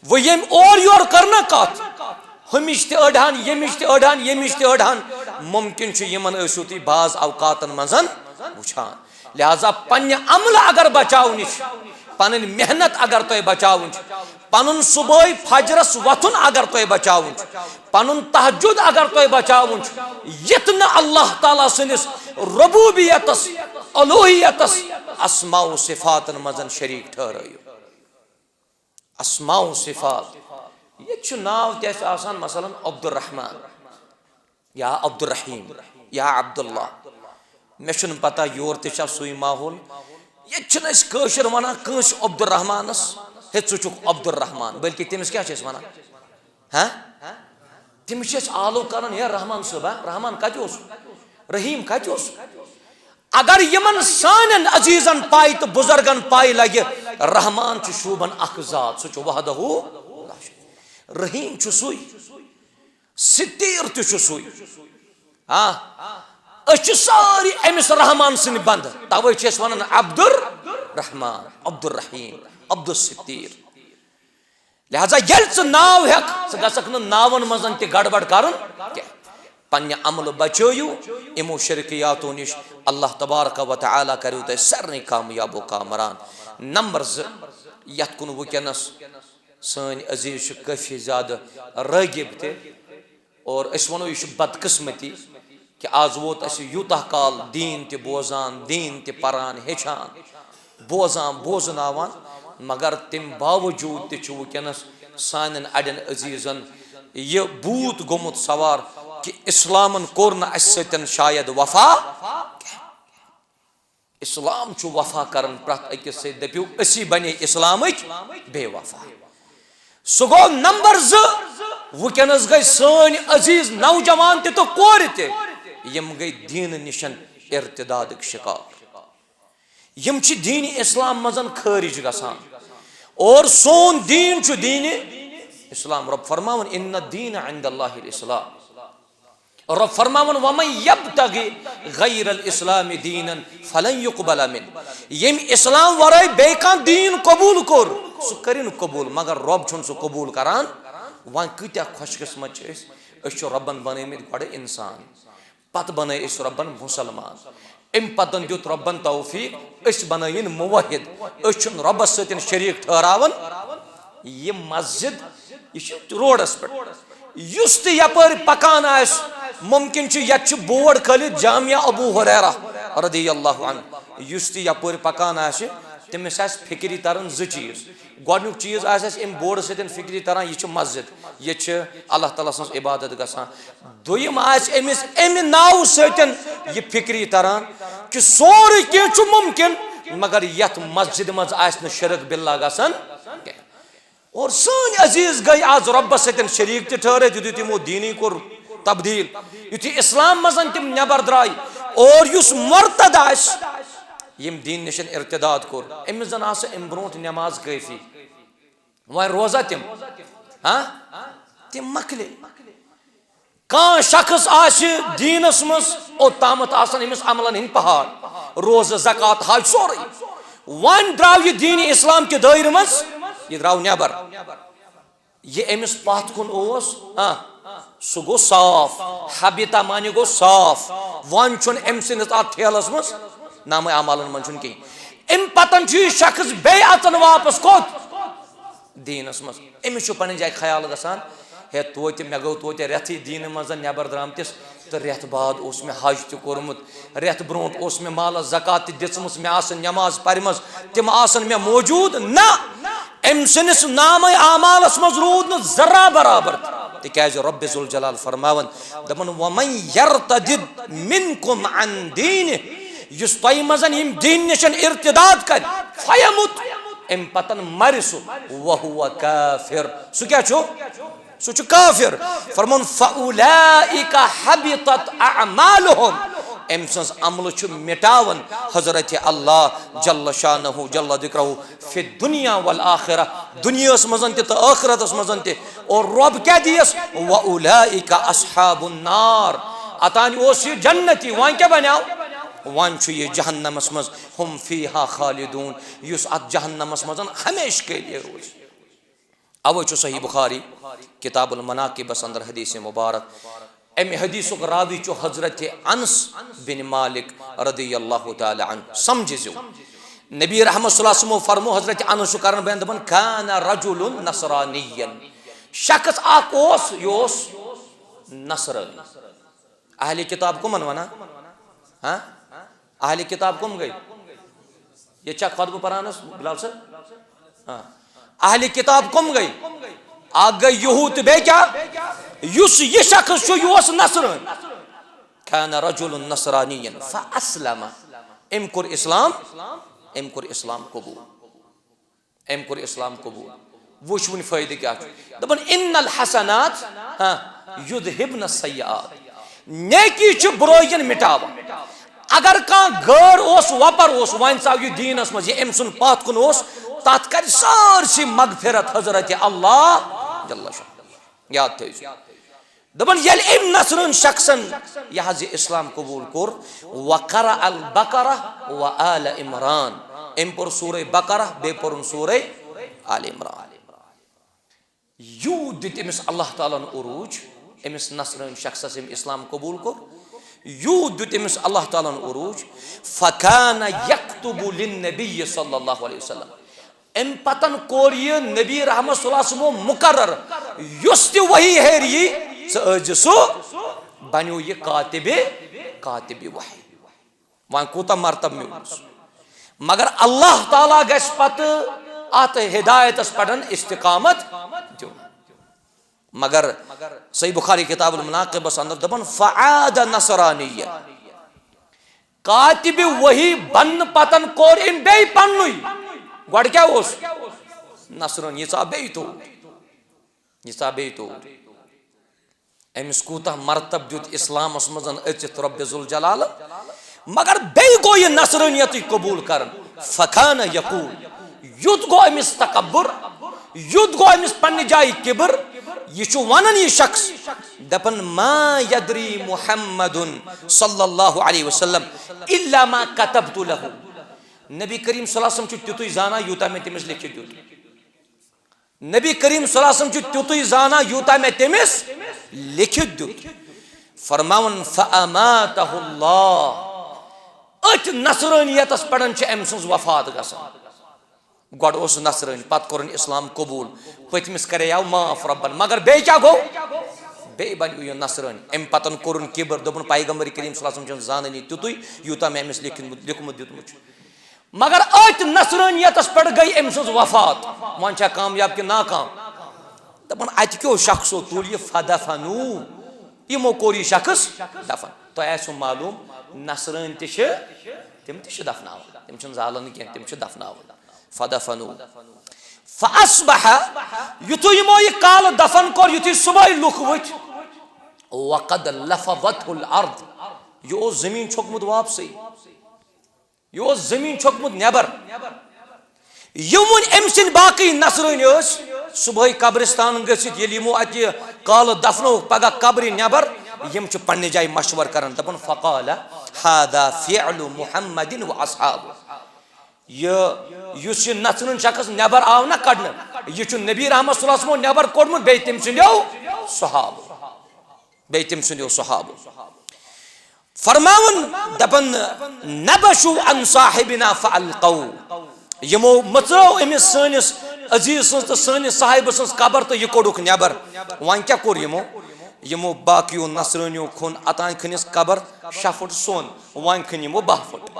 وۄنۍ ییٚمۍ اورٕ یورٕ کٔر نہ کتھ، ہُمِچ تہِ أڑہان، ییٚمِچ تہِ أڑہان، ییٚمِچ تہِ أڑہان، مُمکِن چھُ یِمن ٲسِو تُہۍ بعض اوقاتن منٛز وٕچھان۔ لہذا پننہِ عملہٕ اگر بچاونٕچ، پنٕنۍ محنت اگر تۄہہِ بچاوٕنۍ چھِ، پنُن صبحٲے فجرس وۄتھُن اگر تۄہہِ بچاوُن چھُ، پنُن تہجد اگر تۄہہِ بچاوُن چھُ، یتھ نہٕ اللہ تعالیٰ سٕنٛدِس ربوبیتس، الوہیتس، اسماء و صفاتن منٛز شریٖک ٹھہرٲیِو۔ اسماء و صفات۔ ییٚتہِ چھُ ناو تہِ اَسہِ آسان، مثلاً عبدالرحمان۔ یا عبدالرحیم، یا عبداللہ۔ مےٚ چھُنہٕ پتہ یور تہِ چھا سُے ماحول۔ ییٚتہِ چھِنہٕ أسۍ کٲشِر وَنان کٲنٛسہِ عبدالرحمانَس، "ہے، ژٕ چھُکھ عبدالرحمان"، بلکہِ تٔمِس کیٛاہ چھِ أسۍ وَنان؟ ہاں؟ تٔمِس چھِ أسۍ آلو کَران، "ہے رحمان صٲب، ہاں؟ رحمان کَتہِ اوس؟ رحیٖم کَتہِ اوس؟" اگر یِمَن سانٮ۪ن عزیٖزَن پَے تہٕ بُزرگَن پَے لَگہِ، رحمان چھُ شوٗبَن اکھ ذات، سُہ چھُ وحدہ لا شریٖک۔ رحیٖم چھُ سُے۔ ستیٖر تہِ چھُ سُے۔ ہاں، أسۍ چھِ سٲری أمِس رحمان سٕنٛدۍ بنٛدٕ، توے چھِ أسۍ وَنان عبدالرحمان، عبدالرحیم، عبدالستیٖر۔ لہذا ییٚلہِ ژٕ ناو ہٮ۪کھ، ژٕ گژھکھ نہٕ ناوَن منٛز تہِ گڑبڑ کَرُن کینٛہہ۔ پننہِ عملہٕ بچٲیِو یِمو شرکیاتو نِش۔ اللہ تبارک و تعالیٰ کَریو تۄہہِ سارنٕے کامیاب و کامران۔ نمبر زٕ، یَتھ کُن وٕنکیٚنَس سٲنۍ عزیٖز چھِ کٲفی زیادٕ رٲغب تہِ، اور أسۍ وَنو، یہِ چھُ بدقسمتی کہِ آز ووت اَسہِ یوٗتاہ کال دیٖن تہِ بوزان، دیٖن تہِ پَران، ہیٚچھان، بوزان، بوزناوان، مگر تَمہِ باوجوٗد تہِ چھُ وٕنکیٚنَس سانٮ۪ن اَڑٮ۪ن عزیٖزَن یہِ بھوٗت گوٚمُت سوار کہِ اِسلامَن کوٚر نہٕ اَسہِ سۭتۍ شاید وفا۔ اسلام چھُ وفا کران پرٛٮ۪تھ أکِس سۭتۍ۔ دٔپِو، أسی بنے اسلامٕکۍ بے وفا۔ سُہ گوٚو نمبر زٕ۔ وٕنکیٚنس گٔے سٲنۍ عزیز نوجوان تہِ تہٕ کورِ تہِ، یِم گٔے دیٖنہٕ نِشن ارتدادٕکۍ شکار۔ یِم چھِ دیٖنِ اسلام منٛز خٲرج گژھان۔ اور سون دیٖن چھُ دیٖنِ اسلام۔ رۄب فرماوان، "ان الدین عند اللہ الاسلام۔" رۄب فرماوان، "ومن یبتغ غیر الاسلام دینا فلن یقبل منہ۔" ییٚمۍ اسلام ورٲے بیٚیہِ کانٛہہ دیٖن قبوٗل کوٚر، سُہ کٔرِن قبوٗل، مگر رۄب چھُنہٕ سُہ قبوٗل کران۔ وۄنۍ کۭتیٛاہ خۄش قسمت چھِ أسۍ، أسۍ چھِ رۄبن بنٲومٕتۍ گۄڈٕ انسان، پتہٕ بنٲے أسۍ رۄبن مُسلمان۔ امہِ پتہٕ دیُت رۄبن توفیق، أسۍ بنٲیِن موحد۔ أسۍ چھِنہٕ رۄبس سۭتۍ شریٖک ٹھہراوان۔ یہِ مسجد، یہِ چھِ روڈس پٮ۪ٹھ۔ یُس تہِ یپٲرۍ پکان آسہِ، ممکن چھُ یتہِ چھُ بورڈ کھٲلِتھ جامعہ ابو ہریرہ رضی اللہ عنہ۔ یُس تہِ یپٲرۍ پکان آسہِ، تٔمِس آسہِ فکرِ تران زٕ چیٖز۔ گۄڈٕنیُک چیٖز آسہِ اَسہِ اَمہِ بورڈٕ سۭتۍ فِکرِ تَران، یہِ چھِ مسجد، یہِ چھِ اللہ تعالیٰ سٕنٛز عبادت گژھان۔ دوٚیِم آسہِ أمِس اَمہِ ناوٕ سۭتۍ یہِ فِکرِ تَران کہِ سورُے کینٛہہ چھُ مُمکِن، مگر یَتھ مسجدِ منٛز آسہِ نہٕ شرک باللہ گژھان کینٛہہ۔ اور سٲنۍ عزیٖز گٔے آز رۄبَس سۭتۍ شریٖک تہِ ٹھٔہرِتھ، یُتھُے تِمو دیٖنٕے کوٚر تبدیٖل، یُتھُے اِسلام منٛز تِم نٮ۪بر درٛاے۔ اور یُس مرتد آسہِ، ییٚمۍ دیٖن نِش ارتداد کوٚر، أمِس زن آسہٕ اَمہِ برونٛٹھ نٮ۪ماز کٲفی۔ وۄنۍ روزا تِم؟ ہاں؟ تِم مۄکلے۔ کانٛہہ شخص آسہِ دیٖنس منٛز، اوٚتامَتھ آسن أمِس عملن ہٕنٛدۍ پہاڑ، روزٕ، زکوٰۃ، حج، سورُے۔ وۄنۍ درٛاو یہِ دیٖنِ اسلام کہِ دٲیرٕ منٛز، یہِ درٛاو نٮ۪بر۔ یہِ أمِس پتھ کُن اوس، ہاں، سُہ گوٚو صاف۔ حبطہ معنی گوٚو صاف۔ وۄنۍ چھُنہٕ أمۍ سٕنٛدِس اَتھ ٹھیلَس منٛز نامہٕ اعمالَن منٛز چھُنہٕ کِہیٖنۍ۔ اَمہِ پَتَن چھُ یہِ شخص بیٚیہِ اَژان واپَس کوٚت؟ دیٖنَس منٛز۔ أمِس چھُ پَنٕنۍ جایہِ خیال گژھان، ہے، توتہِ مےٚ گوٚو توتہِ رٮ۪تھٕے دیٖنہٕ منٛز نٮ۪بَر درٛامتِس، تہٕ رٮ۪تھ بعد اوس مےٚ حج تہِ کوٚرمُت، رٮ۪تھ برونٛٹھ اوس مےٚ مالَس زکوٰۃ تہِ دِژمٕژ، مےٚ آسہٕ نٮ۪ماز پَرِمَژ، تِم آسَن مےٚ موجوٗد۔ نہ، أمۍ سٕنٛدِس نامَے اعمالَس منٛز روٗد نہٕ ذرہ برابر تہِ۔ تِکیٛازِ رۄبِ ذوالجلال فرماوان، دَپان، "وَمَن یَرْتَدِدْ مِنْکُمْ عَنْ دِینِهِ"، یُس تۄہہِ منٛز یِم دیٖن نِش ارتداد کَرِ، فَیَمُتْ، اَمہِ پَتَن مَرِ سُہ، "وَهُوَ کَافِرٌ"، سُہ کیٛاہ چھُ؟ سُہ چھُ کافر۔ فرمون، "فَأُولَٰئِکَ حَبِطَتْ أَعْمَالُهُمْ"، أمۍ سٕنٛز عملہٕ چھُ مِٹاوان حضرت اللہ جل شانہ جل ذکرہ فی الدنیا والآخرہ، دنیاہس منٛز تہِ تہٕ ٲخرتس منٛز تہِ۔ اور رۄب کیٛاہ دِیس؟ "وَأُولَٰئِکَ أَصْحَابُ النَّارِ"، اتان اوس یہِ جنتی، وۄنۍ کیٛاہ بنیو؟ وۄنۍ چھُ یہِ جہنمس منٛز، "هُمْ فِیہا خَالِدُونَ"، یُس اتھ جہنمس منٛز ہمیشہِ کے لیے روزِ۔ اوے چھُ صحیح بخاری کتاب المناقبس اندر حدیث مبارک، امہِ حدیثُک راوی چھُ حضرت انس بن مالک رضی اللہ تعالی عنہ۔ سمجھِ زیو، نبی رحمت صلی اللہ علیہ وسلم فرمو، حضرت انس چھُ کران بیان، دپان، "کان رجل نصرانین"، شخص اکھ اوس، یہِ اوس نصرٲنی۔ اہلِ کتاب کمن ونان؟ ہاں؟ اہلِ کتاب کم گٔے؟ ییٚتہِ چھا خطبہٕ پران حظ بلال صٲب؟ ہاں۔ اہلِ کتاب کم گٔے؟ اکھ گٔے یہود تہٕ بیٚیہِ کیٛاہ؟ یُس یہِ شخص چھُ، یہِ اوس نصرٲنۍ۔ کان رجل نصرانیا فاسلم۔ أمۍ کوٚر اسلام، أمۍ کوٚر اسلام قبول۔ أمۍ کوٚر اسلام قبول۔ وٕچھ وٕنہِ فٲیدٕ کیٛاہ چھُ۔ دَپان، "ان الحسنات، ہاں، یذہبن السیئات"۔ نیکی چھِ بُرٲیِن مِٹاوان۔ اگر کانٛہہ غٲر اوس، وۄپر اوس، وۄنۍ ژاو یہِ دیٖنس منٛز، یہِ أمۍ سُنٛد پتھ کُن اوس، تَتھ کرِ سٲرسٕے مغفرت حضرت اللہ جل شانہ۔ یاد تھٲیِو۔ دَپان، ییٚلہِ أمۍ نصرٲنۍ شخصن یہِ حظ یہِ اسلام قبول کوٚر، وقرأ البقرہ وآل عمران، أمۍ پوٚر سورہ بقرہ، بیٚیہِ پوٚرُن سورہ آل عمران۔ یوٗت دیُت أمِس اللہ تعالیٰ ہن عروٗج، أمِس نصرٲنۍ شخصس ییٚمۍ اسلام قبول کوٚر، یوٗت دیُت أمِس اللہ تعالیٰ ہن عروٗج، فکان یکتب للنبی صلی اللہ علیہ وسلم۔ امہِ پتن کوٚر یہِ نبی رحمت صلی اللہ علیہ وسلمو مقرر، یُس تہِ وحی ہیٚرِ یی، ژٕ ٲسۍ زِ سُہ بنیو یہِ کاتبِ، کاتبِ وحی۔ وۄنۍ کوٗتاہ مرتبہ میوٗلُس۔ مگر اللہ تعالیٰ گژھِ پتہٕ اتھ ہدایتس پٮ۪ٹھ استقامت دیُن۔ مگر صحیح بخاری کتاب المناقبس اندر دپان، فعاد نصرانیا۔ کاتب وحی بننہٕ پتن کوٚر أمۍ بیٚیہِ پننُے۔ گۄڈٕ کیٛاہ اوس؟ نصرٲنی۔ یہِ ژاو بیٚیہِ توٗرۍ۔ یہِ ژاو بیٚیہِ توٗرۍ۔ أمِس کوٗتاہ مرتب دیُت اسلامس منٛز أژِتھ رۄبِ ذوالجلالہٕ، مگر بیٚیہِ گوٚو یہِ نصرٲنیتٕے قبوٗل کران۔ فکان یقول، یُتھ گوٚو أمِس تکبر، یُتھ گوٚو أمِس پننہِ جایہِ کبر۔ یہِ چھُ ونان یہِ شخص، دپان، ما یدری محمد صلی اللہ علیہ وسلم الا ما کتبت لہ۔ نبی کریم صلی اللہ علیہ وسلم چھُ تیُتُے زانان یوٗتاہ مےٚ تٔمِس لیکھِتھ دیُت۔ نبی کریم صلی اللہ علیہ وسلم چھُ تیُتُے زانان یوٗتاہ مےٚ تٔمِس لیکھِتھ دیُت۔ فرماوُن، فاماتہ اللہ، أتھۍ نصرٲنیتس پٮ۪ٹھ چھِ أمۍ سٕنٛز وفات گژھان۔ گۄڈٕ اوس نصرٲنۍ، پتہٕ کوٚرُن اسلام قبوٗل، پٔتمِس کریاو معاف رۄبن، مگر بیٚیہِ کیٛاہ گوٚو؟ بیٚیہِ بنیو یہِ نصرٲنۍ۔ اَمہِ پتن کوٚرُن کبر، دوٚپُن، پیغمبر کریم صلی اللہ علیہ وسلم چھُنہٕ زانٲنی تیُتُے یوٗتاہ مےٚ أمِس لیکھمُت، لیوٚکھمُت دیُتمُت چھُ۔ مگر أتھۍ نصرٲنیتس پٮ۪ٹھ گٔے أمۍ سٕنٛز وفات۔ وۄنۍ چھا کامیاب کِنہٕ ناکام؟ دپان، اتہِ کیو شخصو تُل یہِ، فدفنوٗ، یِمو کوٚر یہِ شخص دفن۔ تۄہہِ آسِوٕ معلوم، نصرٲنۍ تہِ چھِ، تِم تہِ چھِ دفناوان، تِم چھِنہٕ زالان کینٛہہ، تِم چھِ دفناوان۔ فدفنوٗ۔ فاصبح، یُتھُے یِمو یہِ کالہٕ دفن کوٚر، یُتھُے صبحٲے لُکھ وٕتھۍ، وقد لفظته الارض، یہِ اوس زٔمیٖن چھوٚکمُت واپسٕے۔ یہِ اوس زٔمیٖن چھوٚکمُت نٮ۪بر۔ یِم وۄنۍ أمۍ سٕنٛدۍ باقٕے نصرٲنۍ ٲسۍ، صبحٲے قبرستان گٔژھِتھ ییٚلہِ یِمو اَتہِ یہِ کالہٕ دفنووُکھ، پگاہ قبرِ نٮ۪بر، یِم چھِ پننہِ جایہِ مشورٕ کران، دپان، فقال هذا فعل محمد واصحابه۔ یہِ، یُس یہِ نژنہٕ شخص نٮ۪بر آو نہ کڑنہٕ، یہِ چھُ نبی رحمت صلی اللہ علیہ وسلمو نٮ۪بر کوٚڑمُت، بیٚیہِ تٔمۍ سٕنٛدیو صحابہٕ، بیٚیہِ تٔمۍ سٕنٛدیو صحابہٕ۔ فرماوان، دپان، نبشوا عن صاحبنا فالقوه۔ یِمو مٔژرٲو أمِس سٲنِس عزیز سٕنٛز تہٕ سٲنِس صاحبہٕ سٕنٛز قبر تہٕ یہِ کوٚڑُکھ نٮ۪بر۔ وۄنۍ کیٛاہ کوٚر یِمو؟ یِمو باقیو نصرٲنیو کھوٚن اتان کھٔنِس قبر شےٚ فُٹ سۄن، وۄنۍ کھٔنۍ یِمو باہ فُٹ۔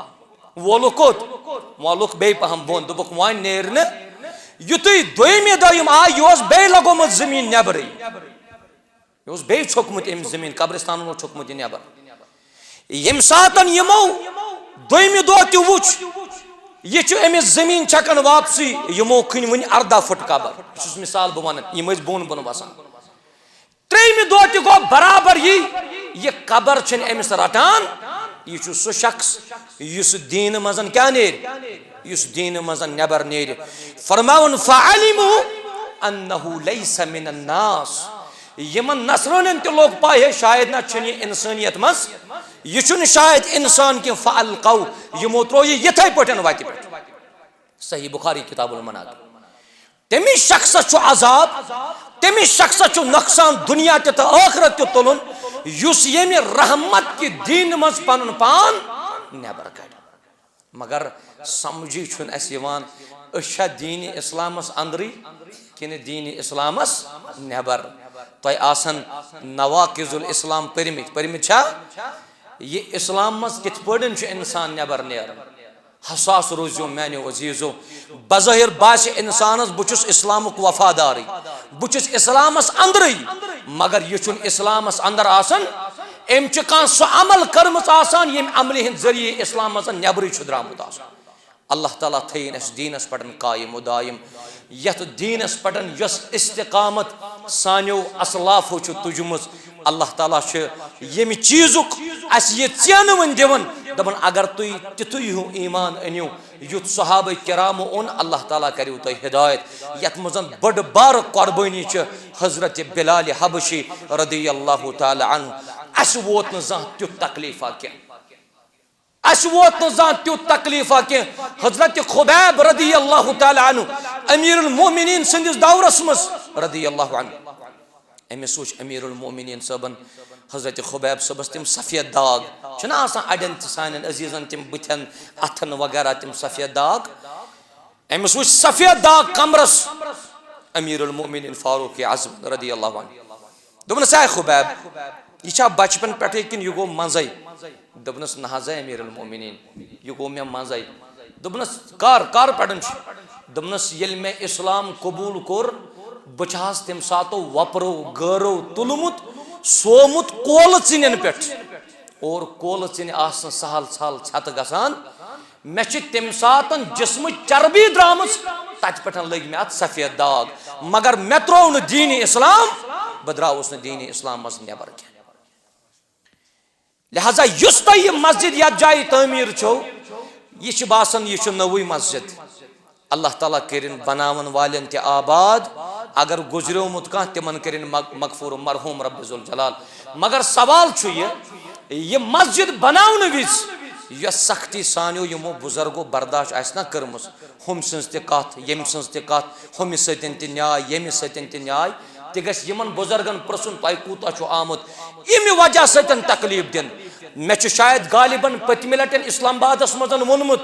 وولُکھ کوٚت؟ وولُکھ بیٚیہِ پہم بۄن، دوٚپُکھ، وۄنۍ نیرِ نہٕ۔ یُتھُے دوٚیمہِ دۄہ یِم آے، یہِ اوس بیٚیہِ لگومُت زٔمیٖن نٮ۪برٕے۔ یہِ اوس بیٚیہِ چھوٚکمُت أمۍ زٔمیٖن، قبرستانن اوس چھوٚکمُت یہِ نٮ۪بر۔ ییٚمہِ ساتن یِمو دوٚیمہِ دۄہ تہِ وُچھ، یہِ چھُ أمِس زٔمیٖن چھکان واپسٕے، یِمو کھٔنۍ وُنہِ ارداہ فُٹ قبر۔ یہِ چھُس مثال بہٕ ونان، یِم ٲسۍ بۄن بۄن وسان۔ ترٛیٚیِمہِ دۄہ تہِ گوٚو برابر یی، یہِ قبر چھنہٕ أمِس رٹان۔ یہِ چھُ سُہ شخص یُس دیٖنہٕ منٛز کیٛاہ نیرِ؟ یُس دیٖنہٕ منٛز نٮ۪بر نیرِ۔ فرماوُن، فعلموا انہ لیس من الناس۔ یِمن نصرٲنٮ۪ن تہِ لوٚگ پاے، ہے، شاید نہ چھُنہٕ یہِ انسٲنیت منٛز، یہِ چھُنہٕ شاید انسان کینٛہہ۔ فالقوا، یِمو ترٛوو یہِ یِتھے پٲٹھۍ وتہِ پٮ۪ٹھ۔ صحیح بخاری کتاب المناقب۔ تٔمِس شخصس چھُ عذاب، تٔمِس شخصس چھُ نۄقصان دُنیا تہِ تہٕ ٲخرت تہِ تُلُن، یُس ییٚمہِ رحمت کہِ دیٖنہٕ منٛز پنُن پان نٮ۪بر کڑِ۔ مگر سمجھٕے چھُنہٕ اَسہِ یِوان، أسۍ چھا دیٖنِ اسلامس اندرٕے کِنہٕ دیٖنِ اسلامس نٮ۪بر؟ تۄہہِ آسن نواقض الاسلام پٔرمٕتۍ، پٔرمٕتۍ چھا؟ یہِ اسلام منٛز کِتھ پٲٹھۍ چھُ انسان نٮ۪بر نیران؟ حساس روٗزِو میانیو عزیزو، بظٲہر باسہِ انسانس بہٕ چھُس اسلامُک وفادارٕے، بہٕ چھُس اسلامس اندرٕے، مگر یہِ چھُنہٕ اسلامس اندر آسان۔ أمۍ چھِ کانٛہہ سُہ عمل کٔرمٕژ آسان، ییٚمہِ عملہِ ہٕنٛدۍ ذٔریعہٕ اسلام منٛز نٮ۪برٕے چھُ درٛامُت آسان۔ اللہ تعالیٰ تھٲیِن اَسہِ دیٖنَس پٮ۪ٹھ قٲیِم و دٲیِم، یَتھ دیٖنَس پٮ۪ٹھ یۄس استقامت سانیو اسلافو چھِ تُجمٕژ۔ اللہ تعالیٰ چھُ ییٚمہِ چیٖزُک اَسہِ یہِ ژینہٕ وۄنۍ دِوان، دَپان، اگر تُہۍ تِتھُے ہیوٗ ایٖمان أنِو، یُتھ صحابہ کرامو اوٚن، اللہ تعالیٰ کَریو تۄہہِ ہدایت۔ یَتھ منٛز بٔڑ بار قۄربٲنی چھِ حضرت بلال حبشی رضی اللہ تعالیٰ عنہ۔ اَسہِ ووت نہٕ زانٛہہ تیُتھ تکلیٖفا کینٛہہ۔ اَسہِ ووت نہٕ زانٛہہ تیُتھ تکلیٖفا کینٛہہ۔ حضرت خبیب رضی اللہ تعالیٰ عنہ، امیر المومنین سٕنٛدِس دورس منٛز رضی اللہ عنہ، أمِس وٕچھ امیر المومنین صٲبن، حضرت خبیب صٲبس تِم سفید داغ، چھِنہ آسان اَڑٮ۪ن تہِ سانٮ۪ن عزیٖزن تِم بٕتھٮ۪ن، اَتھن وغیرہ تِم سفید داغ۔ أمِس وٕچھ سفید داغ کمرس امیر المومنین فاروق اعظم رضی اللہ عنہ۔ دوٚپنَس، "اے خبیب، یہِ چھا بچپن پٮ۪ٹھَے کِنہٕ یہِ گوٚو منٛزَے؟" دوٚپنَس، "نہ حظ اے امیر المومنین، یہِ گوٚو مےٚ منٛزَے۔" دوٚپنَس، "کر، کر پٮ۪ٹھَن چھُ؟" دوٚپنَس، "ییٚلہِ مےٚ اسلام قبوٗل کوٚر، بہٕ چھَس تَمہِ ساتہٕ وۄپرو گٲرو تُلمُت، سومُت کولہٕ ژِنٮ۪ن پٮ۪ٹھ۔" اور کولہٕ ژِنہِ آسہٕ نہٕ سہل سہل ژھٮ۪تہٕ گژھان۔ مےٚ چھِ تَمہِ ساتَن جسمٕچ چربی درٛامٕژ، تَتہِ پٮ۪ٹھ لٔگۍ مےٚ اَتھ سفید داغ۔ مگر مےٚ ترٛوو نہٕ دیٖنِ اسلام، بہٕ درٛاوُس نہٕ دیٖنِ اسلام منٛز نٮ۪بر کینٛہہ۔ لہذا یُس تۄہہِ یہِ مسجد یَتھ جایہِ تعمیٖر چھو، یہِ چھِ باسان یہِ چھُ نٔوٕے مسجد۔ اللہ تعالیٰ کٔرِن بناون والٮ۪ن تہِ آباد، اگر گُزریومُت کانٛہہ، تِمن کٔرِن مغ-، مغفور، مرحوم رب ذوالجلال۔ مگر سوال چھُ یہِ، یہِ مسجد بناونہٕ وِزِ یۄس سختی سانیو یِمو بُزرگو برداشت آسہِ نا کٔرمٕژ، ہُمۍ سٕنٛز تہِ کتھ، ییٚمۍ سٕنٛز تہِ کتھ، ہُمِس سۭتۍ تہِ نیاے، ییٚمِس سۭتۍ تہِ نیاے، تہِ گژھِ یِمن بُزرگن پرٛژھُن، تۄہہِ کوٗتاہ چھُ آمُت ییٚمہِ وجہ سۭتۍ تکلیف دِنہٕ۔ مےٚ چھُ شاید غالباً پٔتمہِ لٹہِ اسلام آبادس منٛز ووٚنمُت،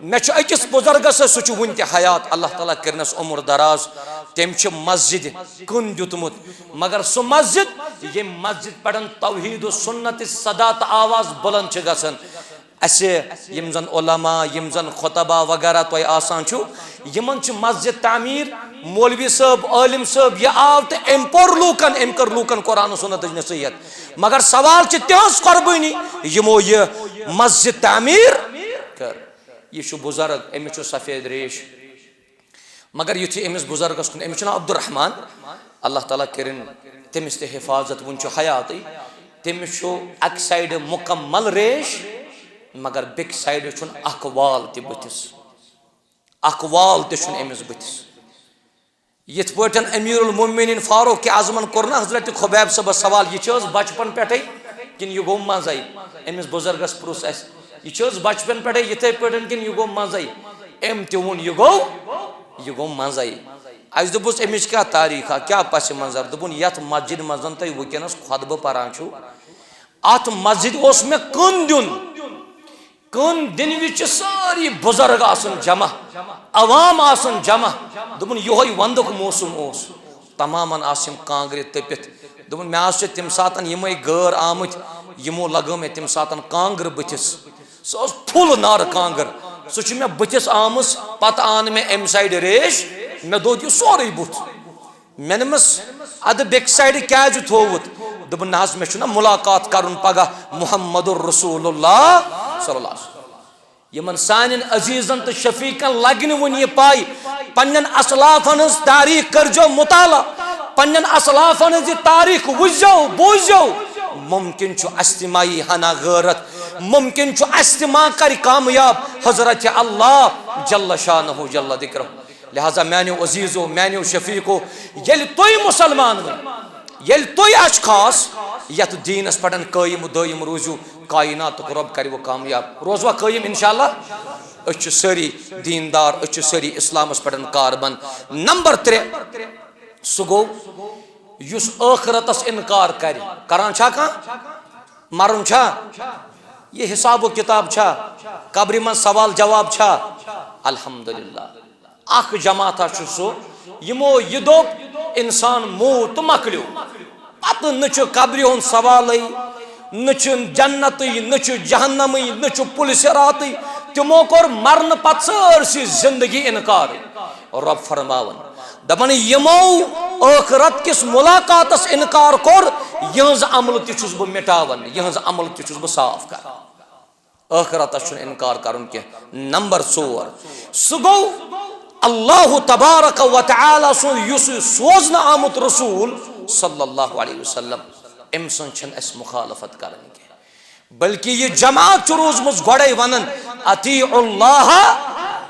مےٚ چھُ أکِس بُزرگس سۭتۍ، سُہ چھُ وُنہِ تہِ حیات، اللہ تعالیٰ کٔرنس عمر دراز، تٔمۍ چھِ مسجدِ کُن دیُتمُت، مگر سُہ مسجد، ییٚمہِ مسجد پٮ۪ٹھ توحید و سنت صدا تہٕ آواز بلند چھِ گژھان۔ اسہِ یِم زن علماء، یِم زن خطبہ وغیرہ تۄہہِ آسان چھُو، یِمن چھِ مسجد تعمیٖر، مولوی صٲب، عٲلم صٲب، یہِ آو تہٕ أمۍ پوٚر لوٗکن، أمۍ کٔر لوٗکن قرآن و سنتٕچ نصیحت۔ مگر سوال چھِ تِہنٛز قربٲنی، یِمو یہِ مسجد تعمیٖر کٔر۔ یہِ چھُ بُزرگ، أمِس چھُ سفید ریش۔ مگر یُتھُے أمِس بُزرگس کُن، أمِس چھُ ناو عبدالرحمان، اللہ تعالیٰ کٔرِن تٔمِس تہِ حفاظت، وُنہِ چھُ حیاتٕے۔ تٔمِس چھُ اَکہِ سایڈٕ مُکمل ریش، مگر بیٚکہِ سایڈٕ چھُنہٕ اکھ وال تہِ بٕتھِس، اکھ وال تہِ چھُنہٕ أمِس بٕتھِس۔ یِتھ پٲٹھۍ امیر المومنین فاروق اعظمن کوٚر نہ حضرت خبیب صٲبس سوال، یہِ چھِ حظ بچپن پٮ۪ٹھے کِنہٕ یہِ گوٚو منٛزے؟ أمِس بُزرگس پرُژھ اسہِ، یہِ چھِ حظ بچپن پٮ۪ٹھے یِتھے پٲٹھۍ کِنہٕ یہِ گوٚو منٛزے؟ أمۍ تہِ ووٚن، یہِ گوٚو، یہِ گوٚو منٛزے۔ اسہِ دوٚپُس، أمِچ کیٛاہ تاریخ، کیٛاہ پس منظر؟ دوٚپُن، یتھ مسجد منٛز تُہۍ وٕنکیٚنس خطبہٕ پران چھِو، اتھ مسجد اوس مےٚ کٔن دیُن۔ کٔن دِنہٕ وِزِ چھِ سٲری بُزرگ آسان جمع، عوام آسان جمع۔ دوٚپُن، یِہوٚے ونٛدُک موسم اوس، تمامن آسہٕ یِم کانٛگرِ تٔپِتھ۔ دوٚپُن، مےٚ حظ چھِ تَمہِ ساتہٕ یِمَے غٲر آمٕتۍ، یِمو لگٲو مےٚ تَمہِ ساتہٕ کانٛگٕر بٕتھِس۔ سۄ ٲس full نارٕ کانٛگٕر، سُہ چھُ مےٚ بٕتھِس آمٕژ، پتہٕ آو نہٕ مےٚ اَمہِ سایڈٕ ریش، مےٚ دوٚد یہِ سورُے بُتھ۔ مےٚ دوٚپمَس، اَدٕ بیٚکہِ سایڈٕ کیٛازِ تھووُتھ؟ دوٚپُن، نہ حظ، مےٚ چھُنہ مُلاقات کَرُن پگاہ محمد رسول اللہ صلی اللہ علیہ وسلم۔ یِمَن سانٮ۪ن عزیٖزَن تہٕ شفیٖقَن لَگہِ نہٕ وُنہِ یہِ پَے، پنٛنٮ۪ن اسلافَن ہٕنٛز تاریٖخ کٔرۍزیو مُطالعہ، پنٛنٮ۪ن اسلافَن ہٕنٛز یہِ تاریٖخ وٕچھزیو، بوٗززیو۔ مُمکِن چھُ اَسہِ تہِ ما یی ہنا غٲرت، مُمکِن چھُ اَسہِ تہِ ما کَرِ کامیاب حضرت اللہ جل شانہ جل ذکرہ۔ لہذا میانیو عزیزو، میانیو شفیقو، ییٚلہِ تُہۍ مُسلمان ؤنِو، ییٚلہِ تُہۍ اشخاص یتھ دیٖنس پٮ۪ٹھ قٲیِم و دٲیِم روٗزِو، کائناتُک رۄب کرِوٕ کامیاب۔ روزوا قٲیِم انشاءاللہ؟ أسۍ چھِ سٲری دیٖندار، أسۍ چھِ سٲری اسلامس پٮ۪ٹھ کاربند۔ نمبر ترٛےٚ، سُہ گوٚو یُس ٲخرتس انکار کرِ۔ کران چھا کانٛہہ؟ مرُن چھا؟ یہِ حساب و کتاب چھا؟ قبرِ منٛز سوال جواب چھا؟ الحمدللہ۔ اکھ جماعتہ چھُ سُہ، یِمو یہِ دوٚپ، انسان موٗد تہٕ مۄکلیو۔ پتہٕ نہ چھُ قبرِ ہُنٛد سوالٕے، نہ چھُ جنتٕے، نہ چھُ جہنمٕے، نہ چھُ پُلہِ صراطٕے۔ تِمو کوٚر مرنہٕ پتہٕ سٲرسٕے زندگی انکار۔ رۄب فرماوان، دپان، یِمو ٲخرت کِس مُلاقاتس انکار کوٚر، یِہنٛز عمل تہِ چھُس بہٕ مٹاوان، یِہنٛز عمل تہِ چھُس بہٕ صاف کران۔ ٲخرتس چھُنہٕ انکار کرُن کینٛہہ۔ نمبر ژور، سُہ گوٚو اللہ تبارک و تعالیٰ سُنٛد یُس یہِ سوزنہٕ آمُت رسول صلی اللہ علیہ وسلم، أمۍ سٕنٛز چھَنہٕ اَسہِ مخالفت کرٕنۍ کینٛہہ، بلکہ یہِ جماعت چھُ روٗزمٕژ گۄڈَے ونان، اطیعوا اللہ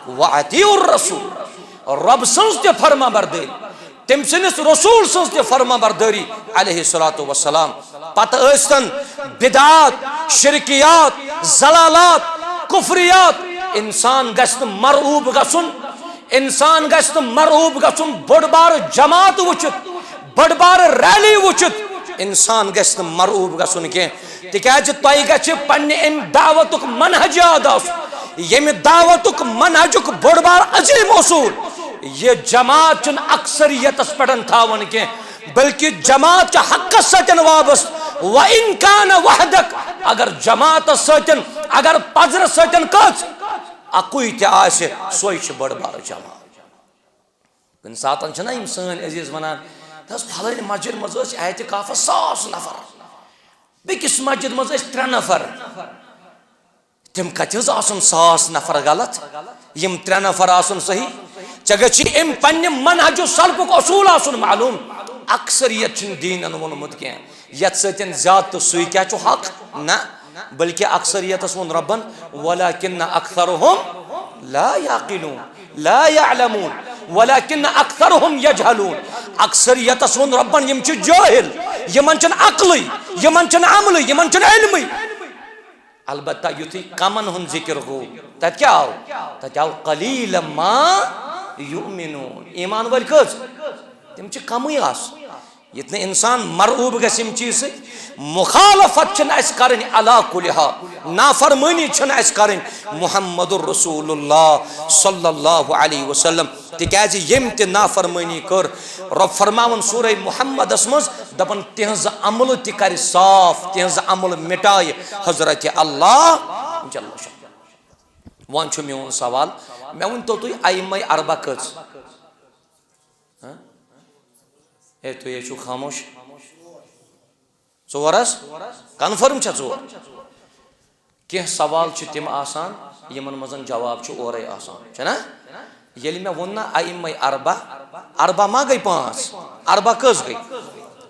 و اطیعوا الرسول، رۄب سٕنٛز تہِ فرما بردٲری، تٔمۍ سٕنٛدِس رسول سٕنٛز تہِ فرما بردٲری علیہ الصلوۃ والسلام۔ پتہٕ ٲسۍتن بدعات، شرکیات، ضلالات، کفریات، انسان گژھِ نہٕ مرعوب گژھُن، انسان گژھِ نہٕ مرعوب گژھُن بٔڑ بارٕ جماعت وٕچھِتھ، بٔڑ بارٕ ریلی وٕچھِتھ انسان گژھِ نہٕ مرعوب گژھُن کینٛہہ۔ تِکیٛازِ تۄہہِ گژھِ پننہِ امہِ دعوتُک منہج یاد آسُن، ییٚمہِ دعوتُک منہجُک بوٚڑ بار عظیٖم اصوٗل، یہِ جماعت چھُنہٕ اکثریتس پٮ۪ٹھ تھاوان کینٛہہ، بلکہِ جماعت چھِ حقس سۭتۍ وابستہٕ۔ وَإِن كَانَ وَحْدَكَ، اگر جماعتس سۭتۍ، اگر پزرٕ سۭتۍ کٔژ، اکُے تہِ آسہِ، سۄے چھِ بٔڑ بار جماعت۔ کُنہِ ساتن چھِنہ یِم سٲنۍ عزیٖز ونان، "نہ حظ، فلٲنۍ مسجد منٛز ٲسۍ اعتکافس ساس نفر، بیٚکِس مسجد منٛز ٲسۍ ترٛےٚ نفر۔ تِم کتہِ حظ آسن ساس نفر غلط؟ یِم ترٛےٚ نفر آسن صحیح؟ ژےٚ گژھی أمۍ پننہِ منہج سلفُک اصوٗل آسُن معلوم۔ اکثریت چھُنہٕ دیٖنن ووٚنمُت کینٛہہ۔ یتھ سۭتۍ زیادٕ تہٕ سُے کیٛاہ چھُ حق؟ نہ، بلکہ اکثریتس ووٚن رۄبن، "ولکن اکثرهم لا یعقلون، لا یعلمون، ولکن اکثرهم یجہلون۔" اکثریتس ووٚن رۄبن، "یِم چھِ جٲہِل، یِمن چھُنہٕ عقلٕے، یِمن چھُنہٕ عملٕے، یِمن چھُنہٕ علمٕے۔" البتہ یُتھُے کمن ہُنٛد ذکر گوٚو، تتہِ کیٛاہ آو؟ تتہِ آو، "قلیلا ما یؤمنون۔" ایمان وٲلۍ کٔژ؟ تِم چھِ کمٕے آسان۔ ییٚتہِ نہٕ انسان مرعوب گژھِ یِم چیٖز سۭتۍ، مخالفت چھِنہٕ اَسہِ کَرٕنۍ علی کل حال، نافرمٲنی چھِنہٕ اَسہِ کَرٕنۍ محمد رسول اللہ صلی اللہ علیہ وسلم، تِکیٛازِ ییٚمۍ تہِ نافرمٲنی کٔر، رۄب فرماوان سورہ محمدس منٛز، دَپان، "تِہنٛز عملہٕ تہِ کَرِ صاف، تِہنٛز عملہٕ مِٹایہِ حضرت اللہ جل شانہ۔" وۄنۍ چھُ میون سوال، مےٚ ؤنۍ تو تُہۍ، ائمہ اربعہ کٔژ؟ ہاں؟ ہے، تُہۍ ہے چھِو خاموش۔ ژور حظ؟ کنفرم چھا ژور؟ کینٛہہ سوال چھِ تِم آسان، یِمن منٛز جواب چھُ اورَے آسان، چھُنہ؟ ییٚلہِ مےٚ ووٚن نہ ائمہ اربعہ، اربعہ ما گٔے پانٛژھ؟ اربعہ کٔژ گٔے؟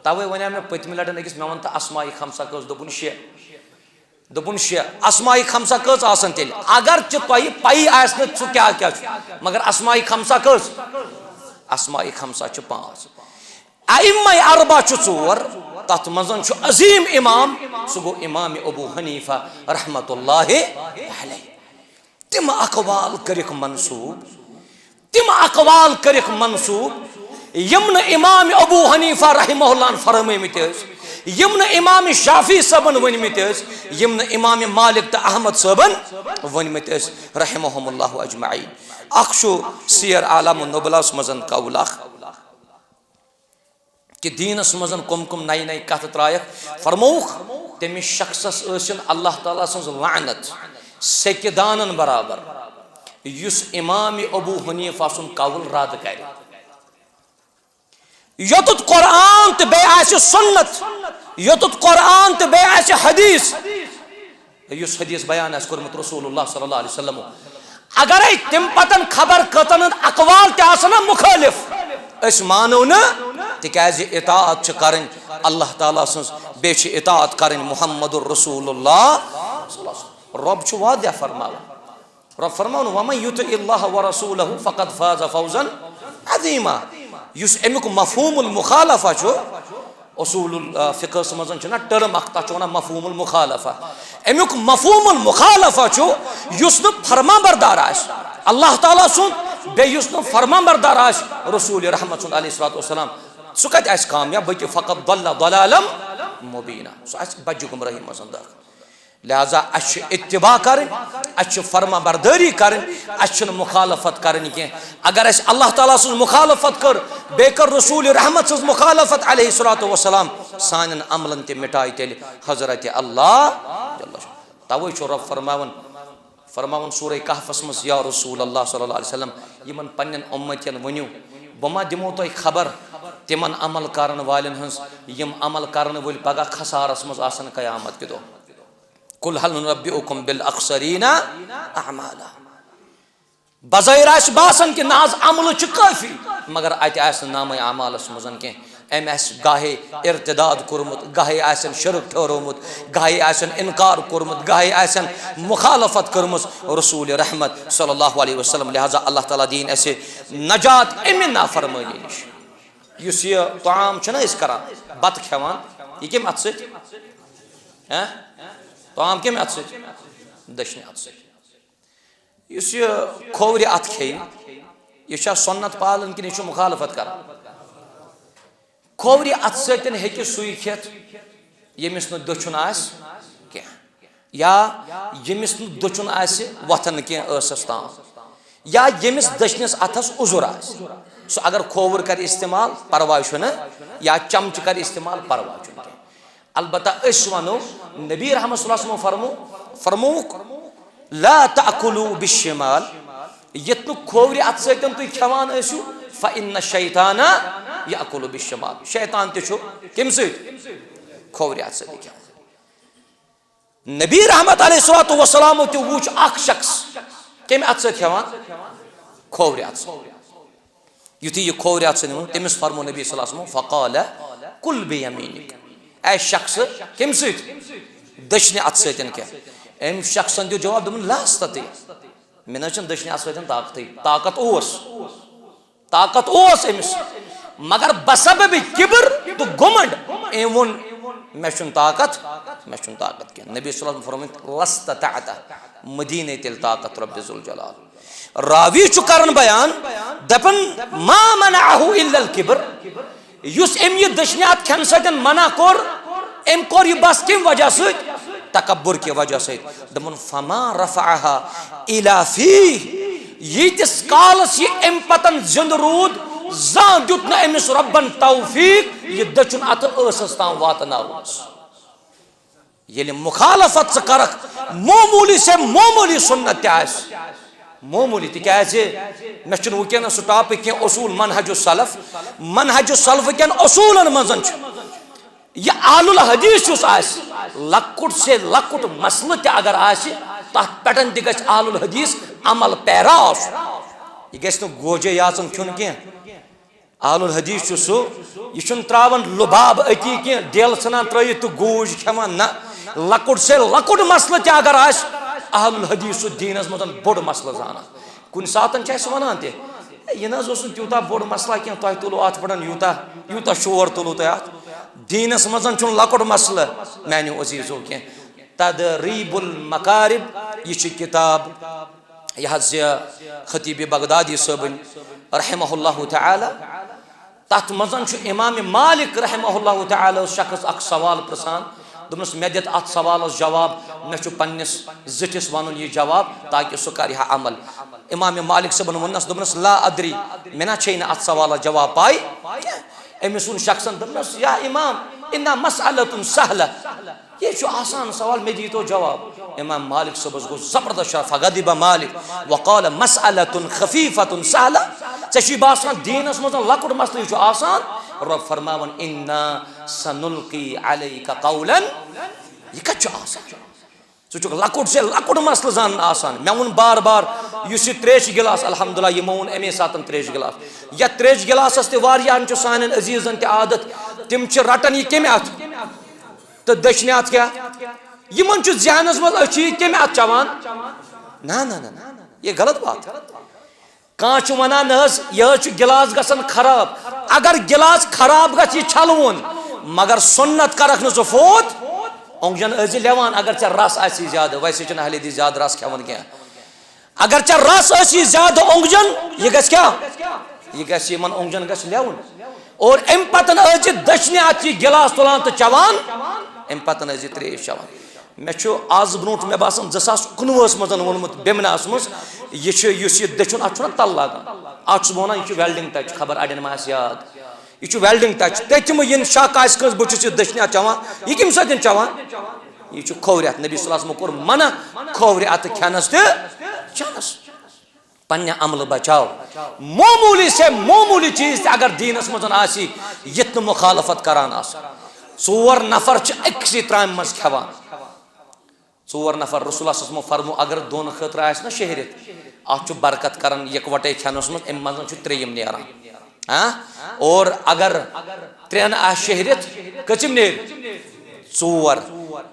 توے وَنیٛاو مےٚ پٔتمہِ لٹہِ أکِس، مےٚ وَن تہٕ اسماء خمسہ کٔژ؟ دوٚپُن شےٚ۔ دوٚپُن، "شےٚ۔" اسماء خمسہ کٔژ آسن تیٚلہِ؟ اگر تہِ تۄہہِ پَیی آسہِ نہٕ سُہ کیٛاہ کیٛاہ چھُ، مگر اسماء خمسہ کٔژ؟ اسماء خمسہ چھِ پانٛژھ۔ ائمہ اربعہ چھُ ژور، تَتھ منٛز چھُ عظیٖم امام، سُہ گوٚو امام ابو حنیفہ رحمۃ اللہ علیہ۔ تِم اقوال کٔرِکھ منسوب، تِم اقوال کٔرِکھ منسوب، یِم نہٕ امام ابو حنیفہ رحمہ اللہ ہن فرمٲومٕتۍ ٲسۍ، یِم نہٕ امام شافعی صٲبن ؤنمٕتۍ ٲسۍ، یِم نہٕ امام مالک تہٕ احمد صٲبن ؤنمٕتۍ ٲسۍ، رحمہم اللہ اجمعین۔ اکھ چھُ سیر اعلام النبلاہس منٛز قول اکھ، کہِ دیٖنس منٛز کم کم نَیہِ نَیہِ کتھٕ ترٛایَکھ۔ فرمووُکھ، تٔمِس شخصس ٲسِن اللہ تعالیٰ سٕنٛز لعنت سیٚکہِ دانن برابر، یُس امام ابو حنیفہ سُنٛد قول رد کرِ۔ یوٚتُتھ قرآن تہٕ بیٚیہِ آسہِ سنت، یوٚتُتھ قرآن تہٕ بیٚیہِ آسہِ حدیث، یُس حدیث بیان آسہِ کوٚرمُت رسول اللہ صلی اللہ علیہ وسلم، اگرے تِم پتن خبر کٔژن ہٕنٛدۍ اقوال تہِ آسن نا مخٲلف، أسۍ مانو نہٕ، تِکیازِ اطاعت چھِ کرٕنۍ اللہ تعالیٰ سٕنٛز، بیٚیہِ چھِ اطاعت کرٕنۍ محمد رسول اللہ صلی اللہ علیہ وسلم۔ رۄب چھُ واضح فرماوان، رۄب فرماوان، "ومن یطع اللہ ورسولہ فقد فاز فوزا عظیما۔" یُس امیُک مفہوم المخالفہ چھُ، اصول ال-، آ، فقہس منٛز چھُنہ ٹرم اکھ، تَتھ چھِ وَنان مفہوم المخالفہ۔ اَمیُک مفہوم المخالفہ چھُ، یُس نہٕ فرما بردار آسہِ اللہ تعالیٰ سُنٛد، بیٚیہِ یُس نہٕ فرما بردار آسہِ رسول رحمت سُنٛد علیہ الصلوۃ والسلام، سُہ کَتہِ آسہِ کامیاب؟ بلکہ فقد ضل ضلالا مبینا، سُہ آسہِ بجہِ گمراہی منٛز دٲخل۔ لہذا اَسہِ چھِ اتباع کرٕنۍ، اَسہِ چھِ فرما بردٲری کرٕنۍ، اَسہِ چھِنہٕ مخالفت کرٕنۍ کینٛہہ۔ اگر اَسہِ اللہ تعالیٰ سٕنٛز مخالفت کٔر، بیٚیہِ کٔر رسول رحمت سٕنٛز مخالفت علیہ الصلوۃ والسلام، سانٮ۪ن عملن تہِ مٹایہِ تیٚلہِ حضرت اللہ جل شانہ۔ توے چھُ رۄب فرماوان، فرماوان سورہ کہفس منٛز، یا رسول اللہ صلی اللہ علیہ وسلم، یِمن پننٮ۪ن امتین ؤنِو، بہٕ ما دِمو تۄہہِ خبر تِمن عمل کرن والٮ۪ن ہٕنٛز، یِم عمل کرن وٲلۍ پگاہ خسارس منٛز آسن قیامت کہِ دۄہ؟ قل هل ننبئكم بالاخسرين اعمالا۔ بظاہر آسہِ باسان کہِ نہ حظ عملہٕ چھُ کٲفی، مگر اتہِ آسہِ نہٕ نامہ اعمالس منٛز کینٛہہ۔ أمۍ آسہِ گاہے ارتداد کوٚرمُت، گاہے آسن شرک ٹھہرومُت، گاہے آسن انکار کوٚرمُت، گاہے آسن مخالفت کٔرمٕژ رسول رحمت صلی اللہ علیہ وسلم۔ لہذا اللہ تعالیٰ دِیِن اسہِ نجات امہِ نافرمٲنی نِش۔ یُس یہِ طعام چھُنہ أسۍ کران، بتہٕ کھٮ۪وان، یہِ کمہِ اتھٕ سۭتۍ؟ ہہ؟ طعام کمہِ اتھٕ سۭتۍ؟ دٔچھنہِ اتھٕ سۭتۍ۔ یُس یہِ کھوورِ اتھٕ کھیٚیہِ، یہِ چھا سنت پالان کِنہٕ یہِ چھُ مخالفت کران؟ کھوورِ اتھٕ سۭتۍ ہیٚکہِ سُے کھٮ۪تھ، ییٚمِس نہٕ دٔچھُن آسہِ کینٛہہ، یا ییٚمِس نہٕ دٔچھُن آسہِ وۄتھان کینٛہہ ٲسس تام، یا ییٚمِس دٔچھنِس اتھس عذر آسہِ، سُہ اگر کھووُر کرِ استعمال، پرواے چھُنہٕ، یا چمچہٕ کرِ استعمال، پرواے چھُنہٕ کینٛہہ۔ البتہ أسۍ ونو، نبی رحمت صلی اللہ علیہ وسلمو فرمو، فرمووُکھ، "لا تأكلوا بالشمال"، یتھ نہٕ کھوورِ اتھٕ سۭتۍ تُہۍ کھٮ۪وان ٲسِو، "فإن الشيطان يأكل بالشمال"، شیطان تہِ چھُ کمہِ سۭتۍ؟ کھوورِ اتھٕ سۭتی کھٮ۪وان۔ نبی رحمت علیہ الصلوۃ والسلام تہِ وُچھ اکھ شخص کمہِ اتھٕ سۭتۍ کھٮ۪وان؟ کھوورِ اتھٕ سۭتۍ۔ یُتھُے یہِ کھوورِ اتھٕ سۭتۍ نِمُت، تٔمِس فرموو نبی صلی اللہ علیہ وسلم، فقال، کل بیمینک۔ اے شخص، کمہِ سۭتۍ؟ دٔچھنہِ اتھٕ سۭتۍ کھےٚ۔ أمۍ شخصن دیُت جواب، دوٚپُن، لا استطیع، مےٚ نہ حظ چھُنہٕ دٔچھنہِ اتھٕ سۭتۍ طاقتٕے۔ طاقت اوس، طاقت اوس أمِس، مگر بسبب کبر تہٕ گُمنڈ أمۍ ووٚن، مےٚ چھُنہٕ طاقت، مےٚ چھُنہٕ طاقت کینٛہہ۔ نبی صلی اللہ علیہ وسلم فرمووُن، لستطعت، مدینے تیٚلہِ طاقت رب ذوالجلال۔ راوی چھُ کران بیان، دپان، ما منعه الا الكبر، یُس أمۍ یہِ دٔچھنہِ اتھٕ کھٮ۪نہٕ سۭتۍ منع کوٚر، أمۍ کوٚر یہِ بس کمہِ وجہ سۭتۍ؟ تکبر کہِ وجہ سۭتۍ۔ دوٚپُن، فما رفعها الى فیہ، ییٖتِس کالس یہِ أمۍ پتن زندٕ روٗد، زانٛہہ دیُت نہٕ أمِس رۄبن توفیق یہِ دٔچھُن اتھٕ ٲسس تام واتناونس۔ ییٚلہِ مخالفت ژٕ کرکھ معمولی سے معمولی سنت تہِ آسہِ، معمولی، تِکیازِ مےٚ چھُنہٕ وٕنکیٚنَس سُہ ٹاپک کینٛہہ، اصول منہج السلف، منہج السلف کٮ۪ن اصوٗلن منٛز چھُ یہِ اہل الحدیث یُس آسہِ، لۄکُٹ سے لۄکُٹ مسلہٕ تہِ اگر آسہِ، تَتھ پٮ۪ٹھ تہِ گژھِ اہل الحدیث عمل پیرا آسُن۔ یہِ گژھِ نہٕ گوجے یاژن کھیوٚن کینٛہہ۔ اہل الحدیث چھُ سُہ، یہِ چھُنہٕ تراوان لُباب أتی کینٛہہ، ڈیل ژھٕنان ترٲیِتھ تہٕ گوٗج کھٮ۪وان، نہ۔ لۄکُٹ سے لۄکُٹ مسلہٕ تہِ اگر آسہِ، اہل الحدیث چھُ دیٖنس منٛز بوٚڑ مسلہٕ زانان۔ کُنہِ ساتن چھِ اَسہِ وَنان تہِ، "ہے، یہِ نہ حظ اوس نہٕ تیوٗتاہ بوٚڑ مسلہٕ کینٛہہ، تۄہہِ تُلوٗ اَتھ پٮ۪ٹھ یوٗتاہ، یوٗتاہ شور تُلوٗ تۄہہِ اَتھ۔ دیٖنس منٛز چھُنہٕ لۄکُٹ مسلہٕ، میانیو عزیٖزو، کینٛہہ۔" تدریب المکارب، یہِ چھِ کِتاب، یہِ حظ یہِ خطیب بغدادی صٲبٕنۍ رحمہ اللہ تعالی۔ تَتھ منٛز چھُ امام مالک رحمہ اللہ تعالی شخص اکھ سوال پرژھان، دوٚپنَس، "مےٚ دِتھ اَتھ سوالَس جواب، مےٚ چھُ پنٛنِس زِٹھِس وَنُن یہِ جواب تاکہِ سُہ کَرِ ہا عمل۔" امام مالک صٲبن ووٚننَس، دوٚپنَس، "لا ادری، مےٚ نہ چھے نہٕ اَتھ سوالَس جواب پاے کینٛہہ۔" أمِس ووٚن شخصن، دوٚپنَس، "یا امام، انہا مسئلۃ سہلہ، یہِ چھُ آسان سوال، مےٚ دیٖتو جواب۔" امام مالک صٲبس گوٚو زبردست شرار، فغضب مالک وقال، "مسئلۃ خفیفتۃ سہلہ، ژےٚ چھُے باسان دیٖنس منٛز لۄکُٹ مسلہٕ یہِ چھُ آسان؟" رۄب فرماوان، "انا سنلقی علیک قولا"، یہِ کتہِ چھُ آسان؟ ژٕ چھُکھ لۄکُٹ سے لۄکُٹ مسلہٕ زانان آسان۔ مےٚ ووٚن بار بار، یُس یہِ تریشہِ گِلاس، الحمدللہ، یِمو ووٚن اَمے ساتن تریشہِ گِلاس، یتھ تریشہِ گِلاسس تہِ واریاہن چھُ سانٮ۪ن عزیزن تہِ عادت، تِم چھِ رٹان یہِ کمہِ اتھٕ؟ تہٕ دٔچھنہِ اتھٕ کیٛاہ؟ یِمن چھُ ذہنس منٛز، أسۍ چھِ یہِ کمہِ اتھٕ چٮ۪وان؟ نہ، نہ، نہ، نہ، یہِ غلط بات۔ کانٛہہ چھُ ونان، "نہ حظ، یہِ حظ چھُ گِلاس گژھان خراب۔" اگر گِلاس خراب گژھِ، یہِ چھلوُن، مگر سُنت کرکھ نہٕ ژٕ فوت، اوٚنٛگجن ٲسۍ زِ لٮ۪وان، اگر ژےٚ رس آسی زیادٕ، ویسے چھُنہٕ اہل حدیث زیادٕ رس کھٮ۪وان کینٛہہ۔ اگر ژےٚ رس آسی زیادٕ اوٚنٛگجن، یہِ گژھِ کیٛاہ؟ یہِ گژھِ یِمن اوٚنٛگجن گژھِ لٮ۪وُن۔ اور امہِ پتن ٲسۍ زِ دٔچھنہِ اتھٕ یہِ گِلاس تُلان تہٕ چٮ۪وان، امہِ پتن ٲسۍ زِ تریش چٮ۪وان۔ مےٚ چھُ آز برونٛٹھ، مےٚ باسان، زٕ ساس کُنوُہس منٛز ووٚنمُت بیمناہس منٛز، یہِ چھُ، یُس یہِ دٔچھُن، اتھ چھُنہ تل لاگان، اتھ چھُس بہٕ ونان، یہِ چھُ welding touch، خبر اڑٮ۪ن ما آسہِ یاد۔ یہِ چھُ welding touch، تٔتھۍ منٛز یِن شک آسہِ کٲنٛسہِ، بہٕ چھُس یہِ دٔچھنہِ اتھٕ چٮ۪وان، یہِ کمہِ سۭتۍ چٮ۪وان؟ یہِ چھُ کھوورِ اتھٕ۔ نبی صلی اللہ علیہ وسلمو کوٚر منع کھوورِ اتھٕ کھٮ۪نس تہٕ چٮ۪نس۔ پننہِ عملہٕ بچاو۔ معمولی سے معمولی چیز تہِ اگر دیٖنس منٛز آسہِ، یتھ نہٕ مخالفت کران آسہِ۔ ژور نفر چھِ أکسٕے ترامہِ منٛز کھٮ۪وان۔ ژور نفر، رسول اللہ صلی اللہ علیہ وسلم فرمو، اگر دۄن خٲطرٕ آسہِ نہ شہرِتھ، اتھ چھُ برکت کران یکوٹے کھٮ۪نس منٛز، امہِ منٛز چھُ ترٛیٚیِم نیران۔ ہاں؟ اور اگر ترٛٮ۪ن آسہِ شہرِتھ، کٔژِم نیرِ؟ ژور۔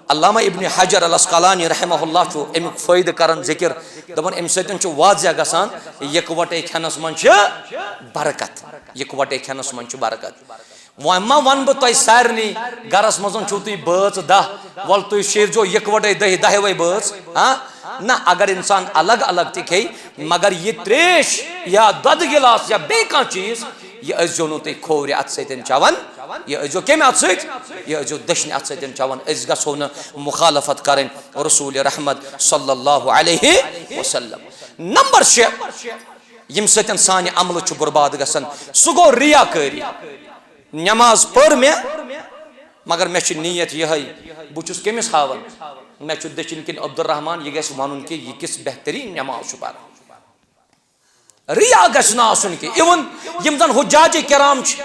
علامہ ابن حجر العسقلانی رحمہ اللہ چھُ امیُک فٲیدٕ کران ذکر، دپان، امہِ سۭتۍ چھُ واضح گژھان، یکوٹے کھٮ۪نس منٛز چھِ برکت، یکوٹے کھٮ۪نس منٛز چھِ برکت۔ وۄنۍ ما ونہٕ بہٕ تۄہہِ سارنٕے، گرس منٛز چھِو تُہۍ بٲژ دَہ، ول تُہۍ شیرزیو یکوٹے دہہِ، دہہِ وے بٲژ۔ ہاں؟ نہ، اگر انسان الگ الگ تہِ کھیٚیہِ، مگر یہِ تریش یا دۄدٕ گلاس یا بیٚیہِ کانٛہہ چیٖز، یہِ ٲسۍزیو نہٕ تُہۍ کھوورِ اتھٕ سۭتۍ چٮ۪وان، یہِ ٲسۍزیو کمہِ اتھٕ سۭتۍ؟ یہِ ٲسۍزیو دٔچھنہِ اتھٕ سۭتۍ چٮ۪وان۔ أسۍ گژھو نہٕ مخالفت کرٕنۍ رسول رحمت صلی اللہ علیہ وسلم۔ نمبر شےٚ، ییٚمہِ سۭتۍ سانہِ عملہٕ چھُ برباد گژھان، سُہ گوٚو ریا کٲری۔ نماز پٔر مےٚ، مگر مےٚ چھِ نیت یِہے، بہٕ چھُس کٔمِس ہاوان؟ مےٚ چھُ دٔچھِنۍ کِنۍ عبدالرحمان، یہِ گژھِ وَنُن کہِ یہِ کِژھ بہتریٖن نماز چھُ پران۔ ریا گژھِ نہٕ آسُن کینٛہہ۔ Even یِم زن حجاج کرام چھِ،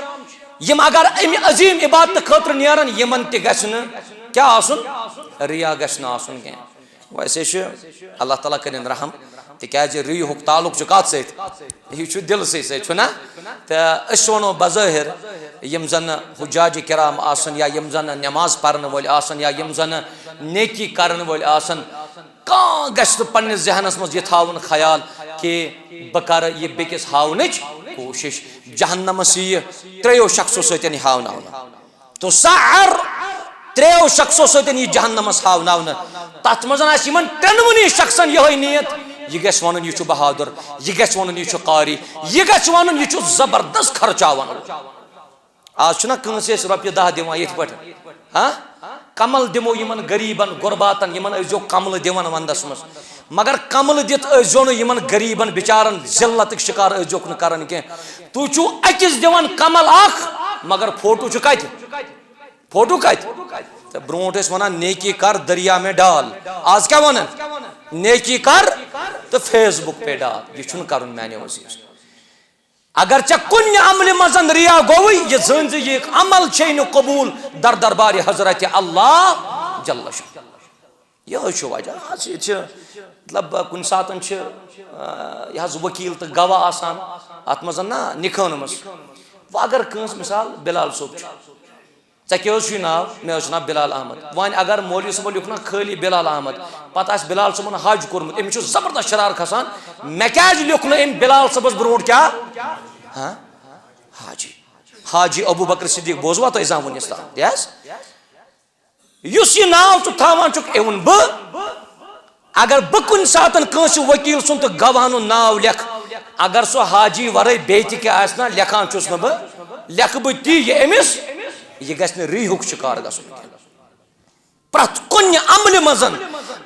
یِم اگر اَمہِ عظیٖم عبادتہٕ خٲطرٕ نیرن، یِمن تہِ گژھِ نہٕ کیٛاہ آسُن؟ ریا گژھِ نہٕ آسُن کینٛہہ۔ ویسے چھُ اللہ تعالیٰ کٔرِن رحم، تِکیٛازِ ریہُک تعلق چھُ کَتھ سۭتۍ؟ یہِ چھُ دِلسٕے سۭتۍ، چھُنہ؟ تہٕ أسۍ وَنو بظٲہِر، یِم زَن حجاج کرام آسَن یا یِم زَن نٮ۪ماز پَرَن وٲلۍ آسَن یا یِم زَن نیکی کَرَن وٲلۍ آسَن، کانٛہہ گژھِ نہٕ پنٛنِس ذہنَس منٛز یہِ تھاوُن خیال کہِ بہٕ کَرٕ یہِ بیٚکِس ہاونٕچ کوٗشِش۔ جہنمَس یِیہِ ترٛیٚیو شخصو سۭتۍ ہاوناونہٕ۔ تُسعر، ترٛیٚیو شخصو سۭتۍ یی جہنمس ہاوناونہٕ۔ تتھ منٛز آسہِ یِمن ترٛٮ۪نوٕنی شخصن یِہوٚے نیت، یہِ گژھِ ونُن یہِ چھُ بہادُر، یہِ گژھِ ونُن یہِ چھُ قاری، یہِ گژھِ ونُن یہِ چھُ زبردست خرچاون وول۔ آز چھُنہ کٲنٛسہِ أسۍ رۄپیہِ دَہ دِوان یِتھ پٲٹھۍ، ہاں؟ کمل دِمو یِمن غریٖبن، غرباتن، یِمن ٲسۍزیو کملہٕ دِوان ونٛدس منٛز۔ مگر کملہٕ دِتھ ٲسۍزیو نہٕ یِمن غریٖبن بِچارن ذلتٕکۍ شکار ٲسۍزیوکھ نہٕ کران کینٛہہ۔ تُہۍ چھِو أکِس دِوان کمل اکھ، مگر فوٹو چھُ کتہِ؟ فوٹو کتہِ؟ تہٕ برونٛٹھ ٲسۍ ونان، "نیکی کر دریا میں ڈال۔" آز کیٛاہ ونان؟ "نیکی کر تہٕ Facebook پہ ڈال۔" یہِ چھُنہٕ کرُن، میانیو عزیز۔ اگر ژےٚ کُنہِ عملہِ منٛز ریا گوٚوُے، یہِ زٲنۍ زِ یہِ عمل چھے نہٕ قبول در دربارِ حضرت اللہ جل شانہ۔ یِہوٚے چھُ وجہ۔ آز چھِ ییٚتہِ چھِ، مطلب، کُنہِ ساتَن چھِ، آ، یہِ حظ ؤکیٖل تہٕ گواہ آسان اَتھ منٛز نا نِکھٲنہٕ منٛز۔ وۄنۍ اگر کٲنٛسہِ، مثال، بِلال صٲب چھُ، ژےٚ کیٛاہ حظ چھُے ناو؟ مےٚ حظ چھُ ناو بِلال احمد۔ وۄنۍ اگر مولوی صٲبَن لیوٚکھ نا خٲلی بِلال احمد، پَتہٕ آسہِ بِلال صٲبُن حج کوٚرمُت، أمِس چھُ زبردست شرار کھسان، مےٚ کیٛازِ لیوٚکھ نہٕ أمۍ بِلال صٲبَس برونٛٹھ کیٛاہ؟ ہاں؟ حاجی۔ حاجی ابو بکر صدیق بوزوا تۄہہِ زانٛہہ وُنِس تام؟ Yes؟ یُس یہِ ناو ژٕ تھاوان چھُکھ، اے ووٚن بہٕ، اگر بہٕ کُنہِ ساتَن کٲنٛسہِ ؤکیٖل سُنٛد تہٕ گواہَن ہُنٛد ناو لیکھٕ، اگر سُہ حاجی ورٲے بیٚیہِ تہِ کینٛہہ آسہِ نا، لیکھان چھُس نہٕ بہٕ، لیکھٕ بہٕ تی یہِ أمِس، یہِ گژھِ نہٕ ریٖہُک شِکار گژھُن کینٛہہ۔ پرٛٮ۪تھ کُنہِ عملہِ منٛز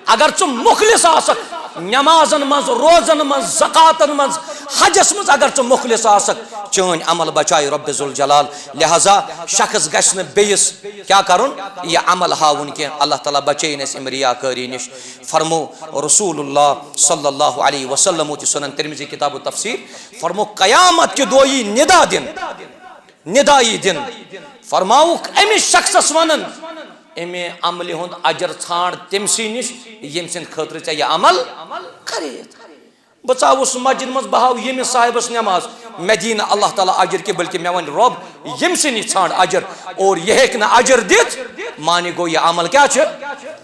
اگر ژٕ مُخلص آسکھ، نمازن منٛز، روزن منٛز، زکاتن منٛز، حجس منٛز اگر ژٕ مُخلص آسکھ، چٲنۍ عمل بچایہِ رۄبِ ذوالجلال۔ لہذا شخص گژھِ نہٕ بیٚیِس کیٛاہ کرُن؟ یہِ عمل ہاوُن کینٛہہ۔ اللہ تعالیٰ بچٲیِن اَسہِ اَمہِ ریاکٲری نِش۔ فرمو رسول اللہ صلی اللہ علیہ وسلم، تہِ سنن ترمذی کتاب التفسیر، فرمو قیامت کہِ دۄہ یی ندا دِنہٕ۔ ندا یی دِنہٕ۔ فرماوُکھ أمِس شخصس ونن، امہِ عملہِ ہُنٛد اجر ژھانڈ تٔمۍ سٕے نِش، ییٚمہِ سٕنٛدِ خٲطرٕ ژےٚ یہِ عمل کریتھ۔ بہٕ ژاوُس مسجد منٛز، بہٕ ہاوٕ ییٚمِس صاحبس نماز، مےٚ دی نہٕ اللہ تعالیٰ اجر کینٛہہ، بلکہِ مےٚ ونہِ رۄب، ییٚمہِ سٕے نِش ژھانڈ اجر، اور یہِ ہیٚکہِ نہٕ اجر دِتھ، معنی گوٚو یہِ عمل کیٛاہ چھُ؟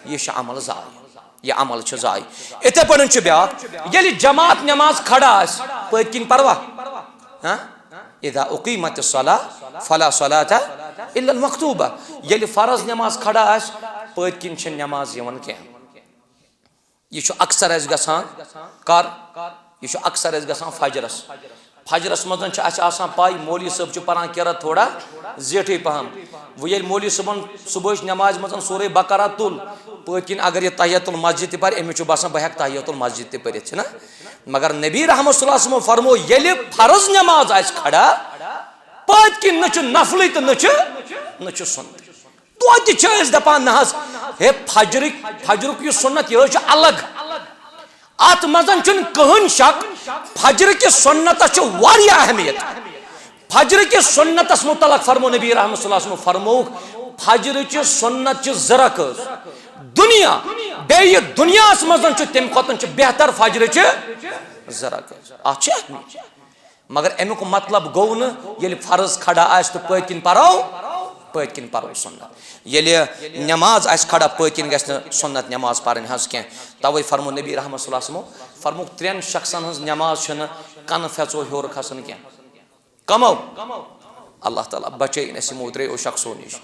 یہِ چھُ عمل ضایع۔ یہِ عمل چھُ ضایع۔ یِتھے پٲٹھۍ چھُ بیٛاکھ، ییٚلہِ جماعت نماز کھڑا آسہِ، پٔتۍ کِنۍ پروا؟ ہاں؟ اذا اقیمت الصلاة فلا صلاة الا المکتوبہ۔ ییٚلہِ فرض نماز کھڑا آسہِ، پٔتۍ کِنۍ چھِ نماز یِوان کینٛہہ۔ یہِ چھُ اکثر اَسہِ گژھان کر؟ یہِ چھُ اکثر اَسہِ گژھان فجرس۔ فجرس منٛز چھِ اَسہِ آسان پَے، مولوی صٲب چھُ پران قرات تھوڑا زیٹھٕے پہم۔ وۄنۍ ییٚلہِ مولوی صٲبن صبحٕچ نمازِ منٛز سورہ بقرہ تُل، پٔتۍ کِنۍ اگر یہِ تحیت المسجد تہِ پرِ، أمِس چھُ باسان بہٕ ہٮ۪کہٕ تحیت المسجد تہِ پٔرِتھ، چھُنہ؟ مگر نبی رحمت صلی اللہ علیہ وسلم فرمو، ییٚلہِ فرض نماز آسہِ کھڑا، پٔتۍ کِنۍ نہ چھُ نفلٕے تہٕ نہ چھُ، نہ چھُ سُنتٕے۔ توتہِ چھِ أسۍ دپان، نہ حظ، ہے، فجرٕکۍ، فجرُک یہِ سُنت، یہِ حظ چھُ الگ۔ اتھ منٛز چھُنہٕ کٕہٕنۍ شک، فجر کِس سُنتس چھِ واریاہ اہمیت۔ فجر کِس سُنتس متعلق فرمو نبی رحمت صلی اللہ علیہ وسلم، فرمووُکھ، فجرٕچہِ سُنت چھِ زٕ رکٲژ۔ دُنیا، بیٚیہِ دُنیاہس منٛز چھُ تمہِ کھۄتہٕ چھُ بہتر فجرٕچہِ زٕ رکٲژ۔ اتھ چھِ اہمیت۔ مگر امیُک مطلب گوٚو نہٕ ییٚلہِ فرض کھڑا آسہِ تہٕ پٔتۍ کِنۍ پرو، پٔتۍ کِنۍ پرو سُنت۔ ییٚلہِ نماز آسہِ کھڑا، پٔتۍ کِنۍ گژھِ نہٕ سُنت نماز پرٕنۍ حظ کینٛہہ۔ توے فرمو نبی رحمت صلی اللہ علیہ وسلمو، فرموُکھ، ترٛٮ۪ن شخصن ہٕنٛز نماز چھنہٕ کنہٕ پھٮ۪ژو ہیوٚر کھسان کینٛہہ۔ کمو؟ اللہ تعالیٰ بچٲیِن اَسہِ یِمو ترٛیٚیو شخصو نِش۔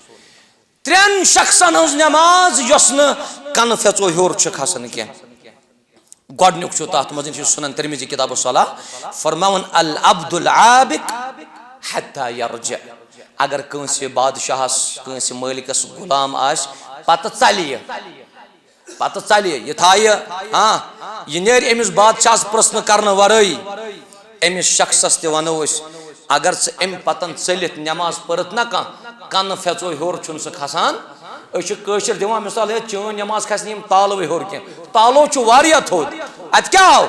ترٛٮ۪ن شخصن ہٕنٛز نماز یۄس نہٕ کنہٕ پھٮ۪ژو ہیوٚر چھِ کھسان کینٛہہ۔ گۄڈٕنیُک چھُ تَتھ منٛز، یہِ چھُ سُنن ترمذی کتاب الصلاح، فرماوان، "العبد العابق حتى يرجع"۔ اگر کٲنٛسہِ بادشاہس، کٲنٛسہِ مٲلکس غلام آسہِ، پتہٕ ژلہِ یہِ، پتہٕ ژلہِ یہِ، یہِ تھایہِ، ہاں، یہِ نیرِ أمِس بادشاہس پرژھنہٕ کرنہٕ ورٲیی۔ أمِس شخصس تہِ ونو أسۍ، اگر ژٕ امہِ پتن ژٔلِتھ نماز پٔرِتھ نہ کانٛہہ، کنہٕ پھٮ۪ژو ہیوٚر چھُنہٕ سُہ کھسان۔ أسۍ چھِ کٲشِر دِوان مثال، ہے، چٲنۍ نماز کھسہِ نہٕ یِم تالوٕے ہیوٚر کینٛہہ۔ تالو چھُ واریاہ تھوٚد۔ اتہِ کیٛاہ آو؟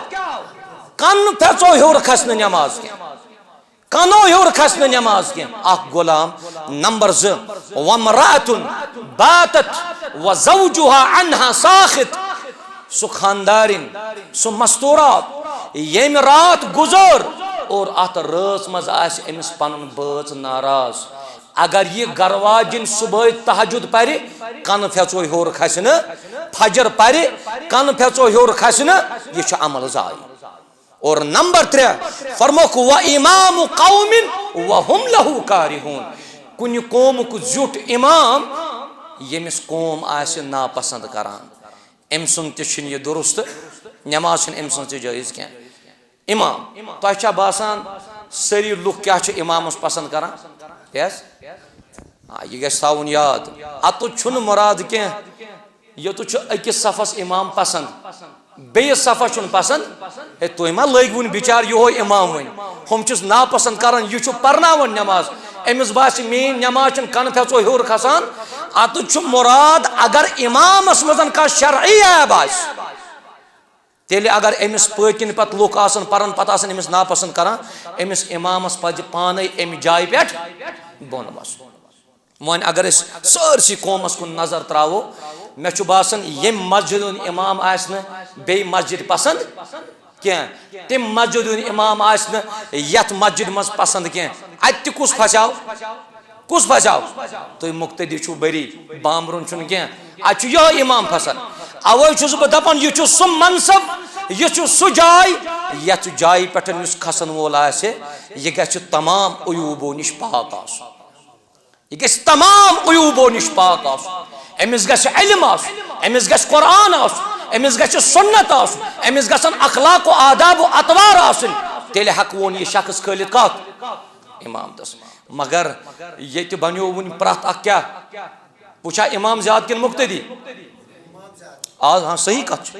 کنہٕ پھٮ۪ژو ہیوٚر کھسہِ نہٕ نماز کینٛہہ۔ کنو ہیوٚر کھسہِ نہٕ نماز کینٛہہ۔ اکھ غلام۔ نمبر زٕ، وامرأة باتت وزوجها عنها ساخط، سُہ خاندارِنۍ، سُہ مستورات، ییٚمۍ راتھ گُزٲر اور اتھ رٲژ منٛز آسہِ أمِس پنُن بٲژ ناراض، اگر یہِ گرٕ واجِنۍ صبحٲے تہجد پرِ، کنہٕ پھٮ۪ژو ہیوٚر کھسہِ نہٕ، فجر پرِ، کنہٕ پھٮ۪ژو ہیوٚر کھسہِ نہٕ، یہِ چھُ عمل ضایع۔ اور نمبر ترٛےٚ، فرموکھ، "وامام قوم وهم له کارہون"، کُنہِ قومُک زیُٹھ امام، ییٚمِس قوم آسہِ ناپسند کران، أمۍ سُنٛد تہِ چھُنہٕ یہِ درست، نماز چھَنہٕ أمۍ سٕنٛز تہِ جٲیز کینٛہہ۔ امام، تۄہہِ چھا باسان سٲری لُکھ کیٛاہ چھِ امامس پسند کران؟ Yes؟ آ، یہِ گژھِ تھاوُن یاد، اتُتھ چھُنہٕ مُراد کینٛہہ یوٚتُتھ چھُ أکِس صفس امام پسند، بیٚیِس صفس چھُنہٕ پسند۔ ہے، تُہۍ ما لٔگۍ وُنہِ بِچار یِہوے امام وۄنۍ؟ ہُم چھِس ناپسند کران، یہِ چھُ پرناوان نماز، أمِس باسہِ میٛٲنۍ نماز چھِنہٕ کنہٕ پھٮ۪ژو ہیوٚر کھسان۔ اتُتھ چھُ مُراد اگر امامس منٛز کانٛہہ شرعی عیب آسہِ، تیٚلہِ اگر أمِس پٔتۍ کِنۍ پتہٕ لُکھ آسن پران، پتہٕ آسن أمِس ناپسند کران، أمِس امامس پزِ پانے امہِ جایہِ پٮ۪ٹھ بۄن وسُن۔ وۄنۍ اگر أسۍ سٲرسٕے قومس کُن نظر تراوو، مےٚ چھُ باسان ییٚمہِ مسجد ہُنٛد امام آسہِ نہٕ بیٚیہِ مسجد پسند کینٛہہ، تَمہِ مسجد ہُنٛد امام آسہِ نہٕ یتھ مسجد منٛز پسند کینٛہہ، اتہِ تہِ کُس پھسیو؟ کُس پھسیو؟ تُہۍ مقتدی چھِو بری، بامبرُن چھُنہٕ کینٛہہ، اتہِ چھُ یِہوٚے امام پھسان۔ اوے چھُس بہٕ دپان، یہِ چھُ سُہ منصب، یہِ چھُ سُہ جاے، یتھ جایہِ پٮ۪ٹھ یُس کھسن وول آسہِ، یہِ گژھِ تمام عیوٗبو نِش پاک آسُن۔ یہِ گژھِ تمام عیوٗبو نِش پاک آسُن۔ أمِس گژھِ علم آسُن، أمِس گژھِ قرآن آسُن، أمِس گژھِ سُنت آسُن، أمِس گژھن اخلاق و آداب و اطوار آسٕنۍ۔ تیٚلہِ ہٮ۪کہٕ وون یہِ شخص کھٲلِتھ کتھ؟ امامتس۔ مگر ییٚتہِ بنیو وُنہِ پرٛٮ۪تھ اکھ کیٛاہ؟ وٕچھا امام زیادٕ کِنہٕ مقتدی؟ آز، ہاں، صحیح کتھ چھِ۔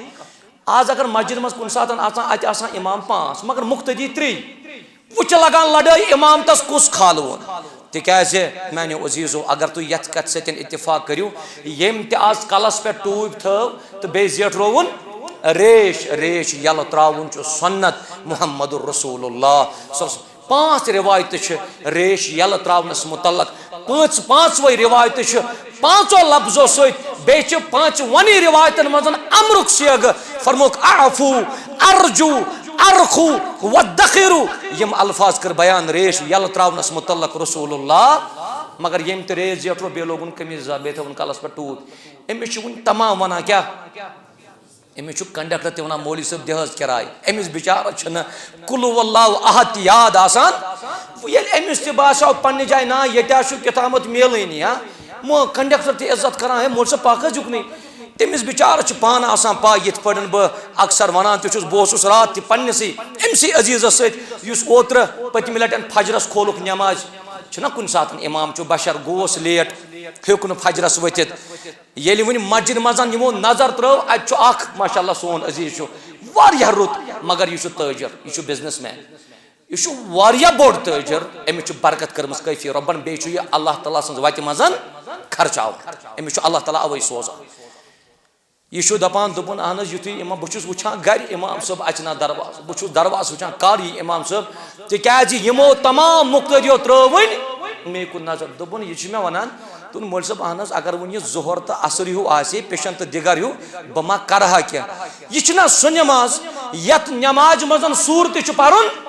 آز اگر مسجد منٛز کُنہِ ساتہٕ آسان، اتہِ آسان امام پانٛژھ، مگر مقتدی ترٛے۔ وۄنۍ چھِ لگان لڑٲے، امامتس کُس کھالون؟ تِکیازِ میانیو عزیزو، اگر تُہۍ یتھ کتھِ سۭتۍ اتفاق کٔرِو، ییٚمۍ تہِ آز کلس پٮ۪ٹھ ٹوٗپۍ تھٲو تہٕ بیٚیہِ زیٹھرووُن ریش، ریش یلہٕ تراوُن چھُ سنت محمد رسول اللہ صلی اللہ علیہ وسلم۔ پانٛژھ روایتہٕ چھِ ریش یلہٕ تراونس متعلق۔ پانٛژھ، پانٛژوے روایتہٕ چھِ پانٛژو لفظو سۭتۍ، بیٚیہِ چھِ پانٛژوٕنی روایتن منٛز امرُک صیغہٕ۔ فرموکھ، "اعفو، ارجو، ارخو، ودخرو"۔ یِم الفاظ کٔر بیان ریش یلہٕ تراونس متعلق رسول اللہ۔ مگر ییٚمۍ تہِ ریش زیٹھرو، بیٚیہِ لوگُن قمیٖض یَزار، بیٚیہِ تھٲوٕن کلس پٮ۪ٹھ ٹوٗپۍ۔ أمِس چھِ وُنہِ تمام ونان کیٛاہ؟ أمِس چھُ کنڈکٹر تہِ ونان، "مولوی صٲب، دِ حظ کِراے۔" أمِس بِچارس چھُنہٕ قل ہو اللہ احد تہِ یاد آسان۔ وۄنۍ ییٚلہِ أمِس تہِ باسیو پننہِ جایہِ، نا، ییٚتہِ حظ چھُ کیٛاہ تامَتھ میلٲنی، ہا؟ مو-، کنڈکٹر تہِ عزت کران، "ہے، مولوی صٲب، پکھ حظ یُکنُے۔" تٔمِس بِچارس چھِ پانہٕ آسان پَے، یِتھ پٲٹھۍ بہٕ اکثر ونان تہِ چھُس، بہٕ اوسُس راتھ تہِ پننِسٕے أمسٕے عزیزس سۭتۍ، یُس اوترٕ پٔتمہِ لٹہِ فجرس کھولُکھ نماز۔ چھُنہ کُنہِ ساتہٕ امام چھُ بشر، گوس لیٹ، ہیوٚک نہٕ فجرس ؤتھِتھ۔ ییٚلہِ وۄنۍ مسجد منٛز یِمو نظر ترٲو، اتہِ چھُ اکھ، ماشاء اللہ، سون عزیز چھُ واریاہ رُت، مگر یہِ چھُ تٲجر، یہِ چھُ بزنس مین، یہِ چھُ واریاہ بوٚڑ تٲجر۔ أمِس چھُ برکت کٔرمٕژ کٲفی رۄبن، بیٚیہِ چھُ یہِ اللہ تعالیٰ سٕنٛز وتہِ منٛز خرچاوان۔ أمِس چھُ اللہ تعالیٰ اوے سوزان۔ یہِ چھُ دپان، دوٚپُن، اہن حظ، یُتھُے امام، بہٕ چھُس وٕچھان گرِ امام صٲب اژِ نا دروازٕ، بہٕ چھُس دروازٕ وٕچھان، کر یی امام صٲب؟ تِکیازِ یِمو تمام مقتدیو ترٲو وۄنۍ مے کُن نظر۔ دوٚپُن، یہِ چھُ مےٚ ونان، دوٚپُن، مولوی صٲب، اہن حظ، اگر وۄنۍ یہِ ظہر تہٕ عصر ہیوٗ آسہِ ہے، پیشن تہٕ دِگر ہیوٗ، بہٕ ما کرٕ ہا کینٛہہ؟ یہِ چھُنہ سُہ نماز، یتھ نمازِ منٛز سورٕ تہِ چھُ پرُن،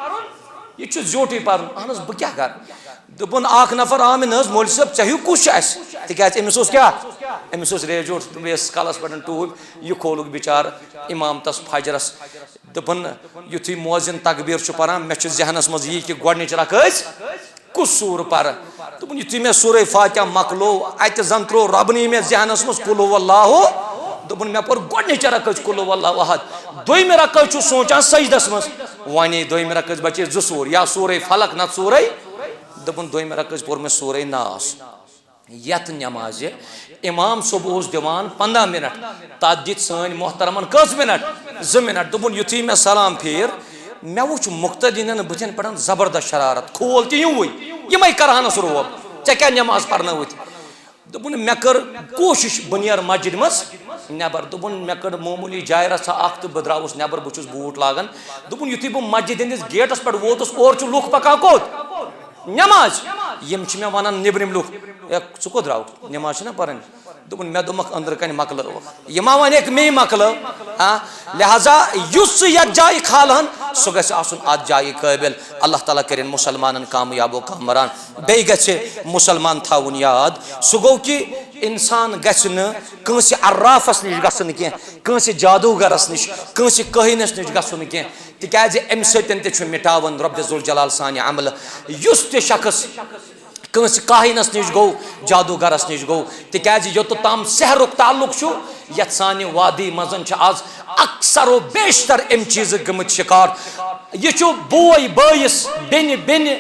یہِ چھُ زیوٹھٕے پرُن۔ اہن حظ، بہٕ کیٛاہ کرٕ؟ دوٚپُن، اکھ نفر آو مےٚ، نہ حظ، مولوی صٲب، ژےٚ ہیوٗ کُس چھُ اَسہِ؟ تِکیازِ أمِس اوس کیٛاہ؟ أمِس اوس ریش زیوٗٹھ۔ دوٚپُن، یَس کلس پٮ۪ٹھ ٹوٗپۍ، یہِ کھولُکھ بِچارٕ امام تس فجرس۔ دوٚپُن، یُتھُے مؤذن تکبیر چھُ پران، مےٚ چھُ ذہنس منٛز یی کہِ گۄڈٕنِچ رکٲژ کُس سوٗرٕ پرٕ؟ دوٚپُن، یُتھُے مےٚ سورہ فاتحہ مۄکلوو، اتہِ زن ترٛوو رۄبنٕے مےٚ ذہنس منٛز قل ہو اللہ۔ دوٚپُن، مےٚ پوٚر گۄڈٕنِچ رکٲژ قل ہو اللہ احد۔ دوٚیمہِ رکٲژ چھُس سونٛچان سجدس منٛز۔ وۄنۍ دوٚیمہِ رکٲژ بچے زٕ سوٗر، یا سورہ فلق نتہٕ سورہ۔ دوٚپُن، دوٚیمہِ رکٲژ پوٚر مےٚ سورہ ناس۔ یتھ نمازِ امام صٲب اوس دِوان پنٛداہ منٹ، تتھ دِتۍ سٲنۍ محترمن کٔژ منٹ؟ زٕ منٹ۔ دوٚپُن، یُتھُے مےٚ سلام پھیر، مےٚ وُچھ مقتدینن بٕتھٮ۪ن پٮ۪ٹھ زبردست شرارت، کھول تہِ یِموٕے، یِمے کرہنس روب، ژےٚ کیٛاہ نماز پرنٲوٕتھ؟ دوٚپُن، مےٚ کٔر کوٗشِش، بہٕ نیرٕ مسجد منٛز نٮ۪بر۔ دوٚپُن، مےٚ کٔر معموٗلی جاے رژھا اکھ تہٕ بہٕ درٛاوُس نٮ۪بر، بہٕ چھُس بوٗٹھ لاگان۔ دوٚپُن، یُتھُے بہٕ مسجد ہٕنٛدِس گیٹس پٮ۪ٹھ ووتُس، اورٕ چھِ لُکھ پکان کوٚت؟ نٮ۪ماز۔ یِم چھِ مےٚ ونان، نیٚبرِم لُکھ، "ہے، ژٕ کوٚت درٛاوُکھ؟ نٮ۪ماز چھِنہ پرٕنۍ؟" دوٚپُن، مےٚ دوٚپمَکھ أنٛدرٕ کَنہِ مۄکلٲوٕکھ۔ یہِ ما وَنہِ، مےٚ مۄکلٲو۔ ہاں؟ لہذا یُس ژٕ یَتھ جایہِ کھالہٕ ہن، سُہ گژھِ آسُن اَتھ جایہِ قٲبِل۔ اللہ تعالیٰ کٔرِن مُسلمانَن کامیاب و کامران۔ بیٚیہِ گژھِ مُسلمان تھاوُن یاد، سُہ گوٚو کہِ اِنسان گژھِ نہٕ کٲنٛسہِ عرافَس نِش گژھُن کینٛہہ، کٲنٛسہِ جادوٗگرَس نِش، کٲنٛسہِ کٲہِنَس نِش گژھُن کینٛہہ، تِکیٛازِ اَمہِ سۭتۍ تہِ چھُ مِٹاوان رۄبِ ذوالجلال سانہِ عملہٕ۔ یُس تہِ شخص کٲنٛسہِ کاہِنَس نِش گوٚو، جادوٗگرَس نِش گوٚو، تِکیٛازِ یوٚتَتھ تام سحرُک تعلق چھُ، یَتھ سانہِ وادی منٛز چھِ آز اکثر و بیشتر اَمہِ چیٖزٕکۍ گٔمٕتۍ شِکار۔ یہِ چھُ بوے بٲیِس، بیٚنہِ بیٚنہِ،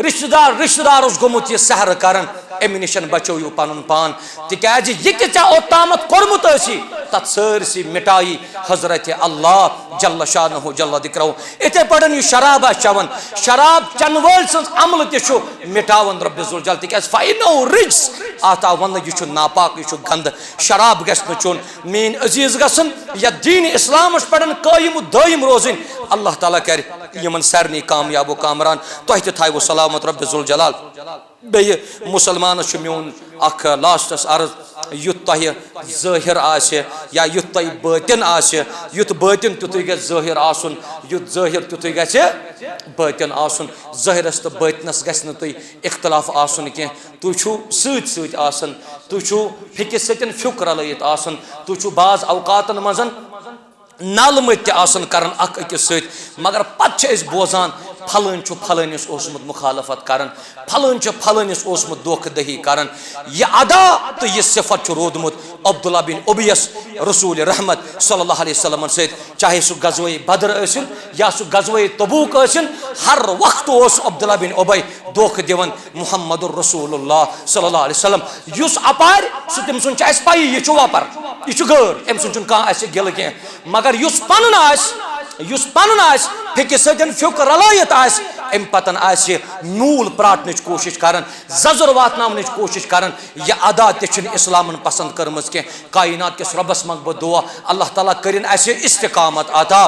رِشتہٕ دار رِشتہٕ دارَس گوٚمُت یہِ سحر کران، اَمہِ نِش بچٲیِو پَنُن پان، تِکیٛازِ یہِ تہِ ژےٚ اوٚتامَتھ کوٚرمُت ٲسی، تَتھ سٲرسٕے مِٹایی حضرت اللہ جل شانہ جل ذکرہ۔ اِتھَے پٲٹھۍ یُس شراب آسہِ چٮ۪وان، شراب چٮ۪نہٕ وٲلۍ سٕنٛز عملہٕ تہِ چھُ مِٹاوان رۄبِ ذوالجلال، تِکیٛازِ فَإِنَّهُ رِجْسٌ، اَتھ آو وَننہٕ یہِ چھُ ناپاک، یہِ چھُ گنٛدٕ، شراب گژھِ نہٕ چیوٚن۔ میٛٲنۍ عزیٖز گژھن یَتھ دیٖنِ اِسلامَس پٮ۪ٹھ قٲیِم و دٲیِم روزٕنۍ، اللہ تعالیٰ کَرِ یِمَن سارنٕے کامیاب و کامران، تۄہہِ تہِ تھاوِ سلامت رۄبِ ذوالجلال۔ بیٚیہِ مُسلمانَس چھُ میون اکھ لاسٹَس عرض، یُتھ تۄہہِ ظٲہِر آسہِ یا یُتھ تۄہہِ بٲطِن آسہِ، یُتھ بٲطِن تیُتھُے گژھِ ظٲہِر آسُن، یُتھ ظٲہِر تیُتھُے گژھِ بٲطِن آسُن۔ ظٲہِرَس تہٕ بٲطِنَس گژھِ نہٕ تُہۍ اختلاف آسُن کینٛہہ۔ تُہۍ چھُو سۭتۍ سۭتۍ آسان، تُہۍ چھُو فِکِس سۭتۍ فِکر رلٲیِتھ آسان، تُہۍ چھُو بعض اوقاتَن منٛز نالہٕ مٔتۍ تہِ آسان کران اکھ أکِس سۭتۍ، مگر پتہٕ چھِ أسۍ بوزان، پھلٲنۍ چھُ پھلٲنِس اوسمُت مخالفت کران، پھلٲنۍ چھُ پھلٲنِس اوسمُت دھوکہ دہی کران۔ یہِ ادا تہٕ یہِ صفت چھُ روٗدمُت عبداللہ بن ابیَس رسول رحمت صلی اللہ علیہ وسلمن سۭتۍ، چاہے سُہ غزوہ بدر ٲسِن یا سُہ غزوہ تبوک ٲسِن، ہر وقتہٕ اوس عبداللہ بن ابی دھوکہ دِوان محمد رسول اللہ صلی اللہ علیہ وسلم۔ یُس اپارِ، سُہ تٔمۍ سُنٛد چھُ اَسہِ پَیی، یہِ چھُ وۄپَر، یہِ چھُ غٲر، أمۍ سُنٛد چھُنہٕ کانٛہہ اَسہِ گِلہٕ کینٛہہ۔ مگر یُس پَنُن آسہِ، یُس پَنُن آسہِ، فِکِس سۭتۍ فِکر رَلٲیِتھ آسہِ، اَمہِ پَتَن آسہِ نوٗل پرٛاٹنٕچ کوٗشِش کَران، زَزُر واتناونٕچ کوٗشِش کَران، یہِ ادا تہِ چھُنہٕ اِسلامَن پَسنٛد کٔرمٕژ کینٛہہ۔ کائنات کِس رۄبَس منٛگہٕ بہٕ دُعا، اللہ تعالیٰ کٔرِن اَسہِ استقامت عطا۔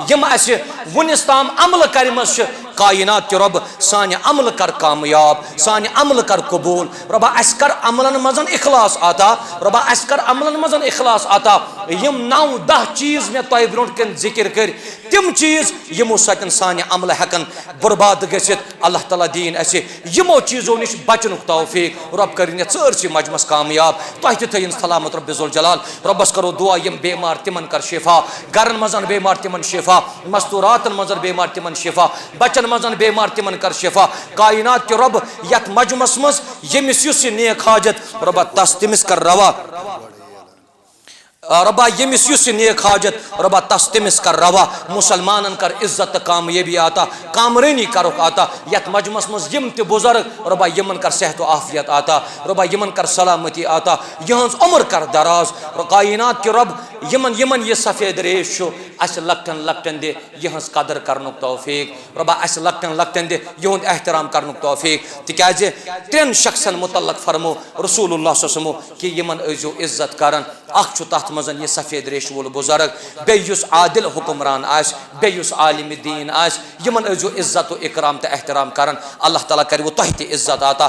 یِم اَسہِ وُنِس تام عملہٕ کَرِمَژٕ چھِ، کائنات کہِ رۄب، سانہِ عملہٕ کر کامیاب، سانہِ عملہٕ کر قبول۔ رۄبا، اَسہِ کر عملن منٛز اخلاص عطا۔ رۄبا، اَسہِ کر عملن منٛز اخلاص عطا۔ یِم نو دہ چیٖز مےٚ تۄہہِ برونٛٹھ کَنہِ ذِکِر کٔرۍ، تِم چیٖز یِمو سۭتۍ سانہِ عملہٕ ہٮ۪کن برباد گٔژھِتھ۔ اللہ تعالیٰ دِیِن اَسہِ یِمو چیٖزو نِش بچنُک توفیق۔ رۄب کٔرِن یَتھ سٲرسٕے مجمس کامیاب۔ تۄہہِ تہِ تھٲیِن سلامت رۄبِ ذوالجلال۔ رۄبس کرو دعا، یِم بیمار تِمن کر شفا، گرن منٛز بیمار تِمن شفا، مستوراتن منٛز بیمار تِمن شفا، بچن منٛز بیمار تِمن کر شفا۔ کائنات کہِ رۄب، یتھ مجمس منٛز ییٚمِس یُس یہِ نیک حاجت، رۄبا تس تٔمِس کر روا۔ آ، رۄبا ییٚمِس یُس یہِ نیک حاجت، رۄبا تس تٔمِس کر روا۔ مُسلمانن کر عزت تہٕ کامیٲبی عطا، کامرٲنی کرُکھ عطا۔ یتھ مجمس منٛز یِم تہِ بُزرگ، رۄبا یِمن کر صحت و عافیت عطا، رۄبا یِمن کر سلامتی عطا، یِہنٛز عمر کر دراز۔ کائنات کہِ رۄب، یِمن، یِمن یہِ سفید ریش چھُ، اسہِ لۄکٹٮ۪ن لۄکٹٮ۪ن دِ یِہٕنٛز قدر کرنُک توفیق۔ رۄبا، اسہِ لۄکٹٮ۪ن لۄکٹٮ۪ن دِ یِہُنٛد احترام کرنُک توفیق، تِکیازِ ترٛٮ۪ن شخصن متعلق فرمو رسول اللہ صلی اللہ علیہ وسلمو کہِ یِمن ٲسۍزیو عزت کران۔ اکھ چھُ تتھ منٛز یہِ سفید ریشہِ وول بُزرگ، بیٚیہِ یُس عادل حکمران آسہِ، بیٚیہِ یُس عالم دین آسہِ، یِمن ٲسۍزیو عزت و اکرام تہٕ احترام کران۔ اللہ تعالیٰ کرِوٕ تۄہہِ تہِ عزت عطا۔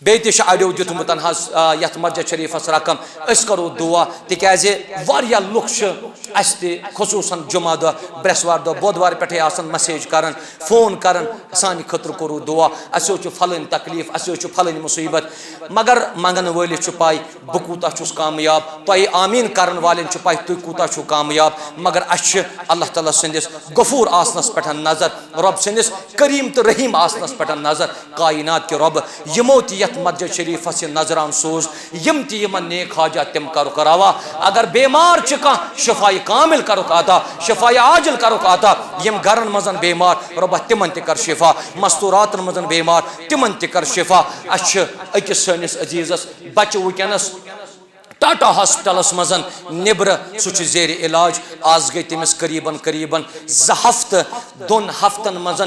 بیٚیہِ تہِ چھُ اَڑیو دیُتمُت حظ، آ، یَتھ مسجد شریٖفَس رقم۔ أسۍ کَرو دُعا، تِکیٛازِ واریاہ لُکھ چھِ اَسہِ تہِ، خصوٗصاً جمعہ دۄہ، برٛٮ۪سوار دۄہ، بۄدوارِ پٮ۪ٹھَے آسان message کَران، phone کَران، سانہِ خٲطرٕ کوٚروٗ دُعا، اَسہِ حظ چھُ پھلٲنۍ تکلیٖف، اَسہِ حظ چھُ پھلٲنۍ مُصیٖبت۔ مگر منٛگَن وٲلِس چھُ پَے بہٕ کوٗتاہ چھُس کامیاب، تۄہہِ آمیٖن کَرَن والٮ۪ن چھُ پَے تُہۍ کوٗتاہ چھُو کامیاب۔ مگر اَسہِ چھِ اللہ تعالیٰ سٕنٛدِس غفوٗر آسنَس پٮ۪ٹھ نظر، رۄب سٕنٛدِس کریم تہٕ رحیم آسنَس پٮ۪ٹھ نظر۔ کائنات کہِ رۄب، یِمو تہِ یَتھ مسجد شریٖفَس یہِ نذران سوٗز، یِم تہِ یِمن نیک حاجات تِم کَرُکھ روا۔ اگر بیمار چھِ کانٛہہ، شفایہِ کامل کَرُکھ عطا، شفایہِ عاجل کَرُکھ عطا۔ یِم گرن منٛز بیمار، رۄبا تِمن تہِ کر شفا، مستوراتن منٛز بیمار، تِمن تہِ کر شفا۔ اَسہِ چھِ أکِس سٲنِس عزیٖزس بچہٕ وٕنکیٚنس ٹاٹا ہاسپٹلس منٛز نیبرٕ، سُہ چھُ زیر علاج۔ آز گٔے تٔمِس قریباً قریباً زٕ ہفتہٕ، دۄن ہفتن منٛز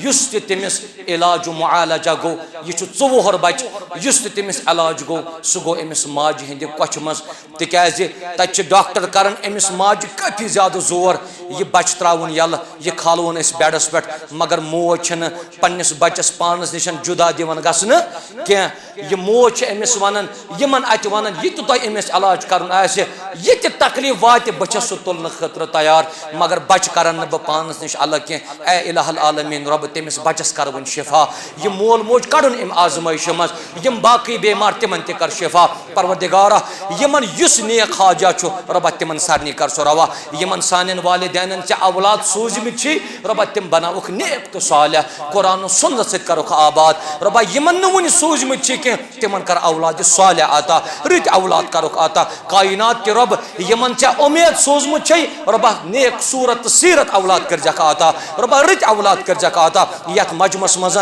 یُس تہِ تٔمِس علاج و معالجہ گوٚو، یہِ چھُ ژوٚوُہر بچہِ، یُس تہِ تٔمِس علاج گوٚو، سُہ گوٚو أمِس ماجہِ ہٕنٛدِ کۄچھِ منٛز، تِکیازِ تتہِ چھِ ڈاکٹر کران أمِس ماجہِ کٲفی زیادٕ زور، یہِ بچہِ تراوُن یلہٕ، یہِ کھالون أسۍ بیڈس پٮ۪ٹھ، مگر موج چھنہٕ پننِس بچس پانس نِش جدا دِوان گژھنہٕ کینٛہہ۔ یہِ موج چھِ أمِس ونان، یِمن اتہِ ونان، یہِ تہِ تۄہہِ أمِس علاج کرُن آسہِ، یہِ تہِ تکلیف واتہِ، بہٕ چھَس سُہ تُلنہٕ خٲطرٕ تیار، مگر بچہِ کرن نہٕ بہٕ پانس نِش الگ کینٛہہ۔ اے الہ العالمین رۄب، تٔمِس بچس کر وۄنۍ شفا۔ یہِ مول موج کڑُن امہِ آزمٲیشہِ منٛز، یِم باقٕے بیمار تِمن تہِ کر شفا۔ پروردگارا، یِمن یُس نیک حاجہ چھُ رۄبا، تِمن سارنٕے کر سُہ روا۔ یِمن سانٮ۪ن والدینن ژےٚ اولاد سوٗزمٕتۍ چھِ رۄبا، تِم بناوکھ نیک تہٕ صالح، قرآن و سنت سۭتۍ کرکھ آباد۔ رۄبا، یِمن نہٕ وُنہِ سوٗزمٕتۍ چھِ کینٛہہ، تِمن کر اولاد صالح عطا، رٕتۍ اولاد کرکھ عطا۔ کائنات کہِ رۄب، یِمن ژےٚ اُمید سوٗزمُت چھے رۄبا، نیک صورت تہٕ سیرت اولاد کٔرزیکھ عطا۔ رۄبا، رٕتۍ اولاد کٔرزیکھ عطا۔ یتھ مجمس منٛز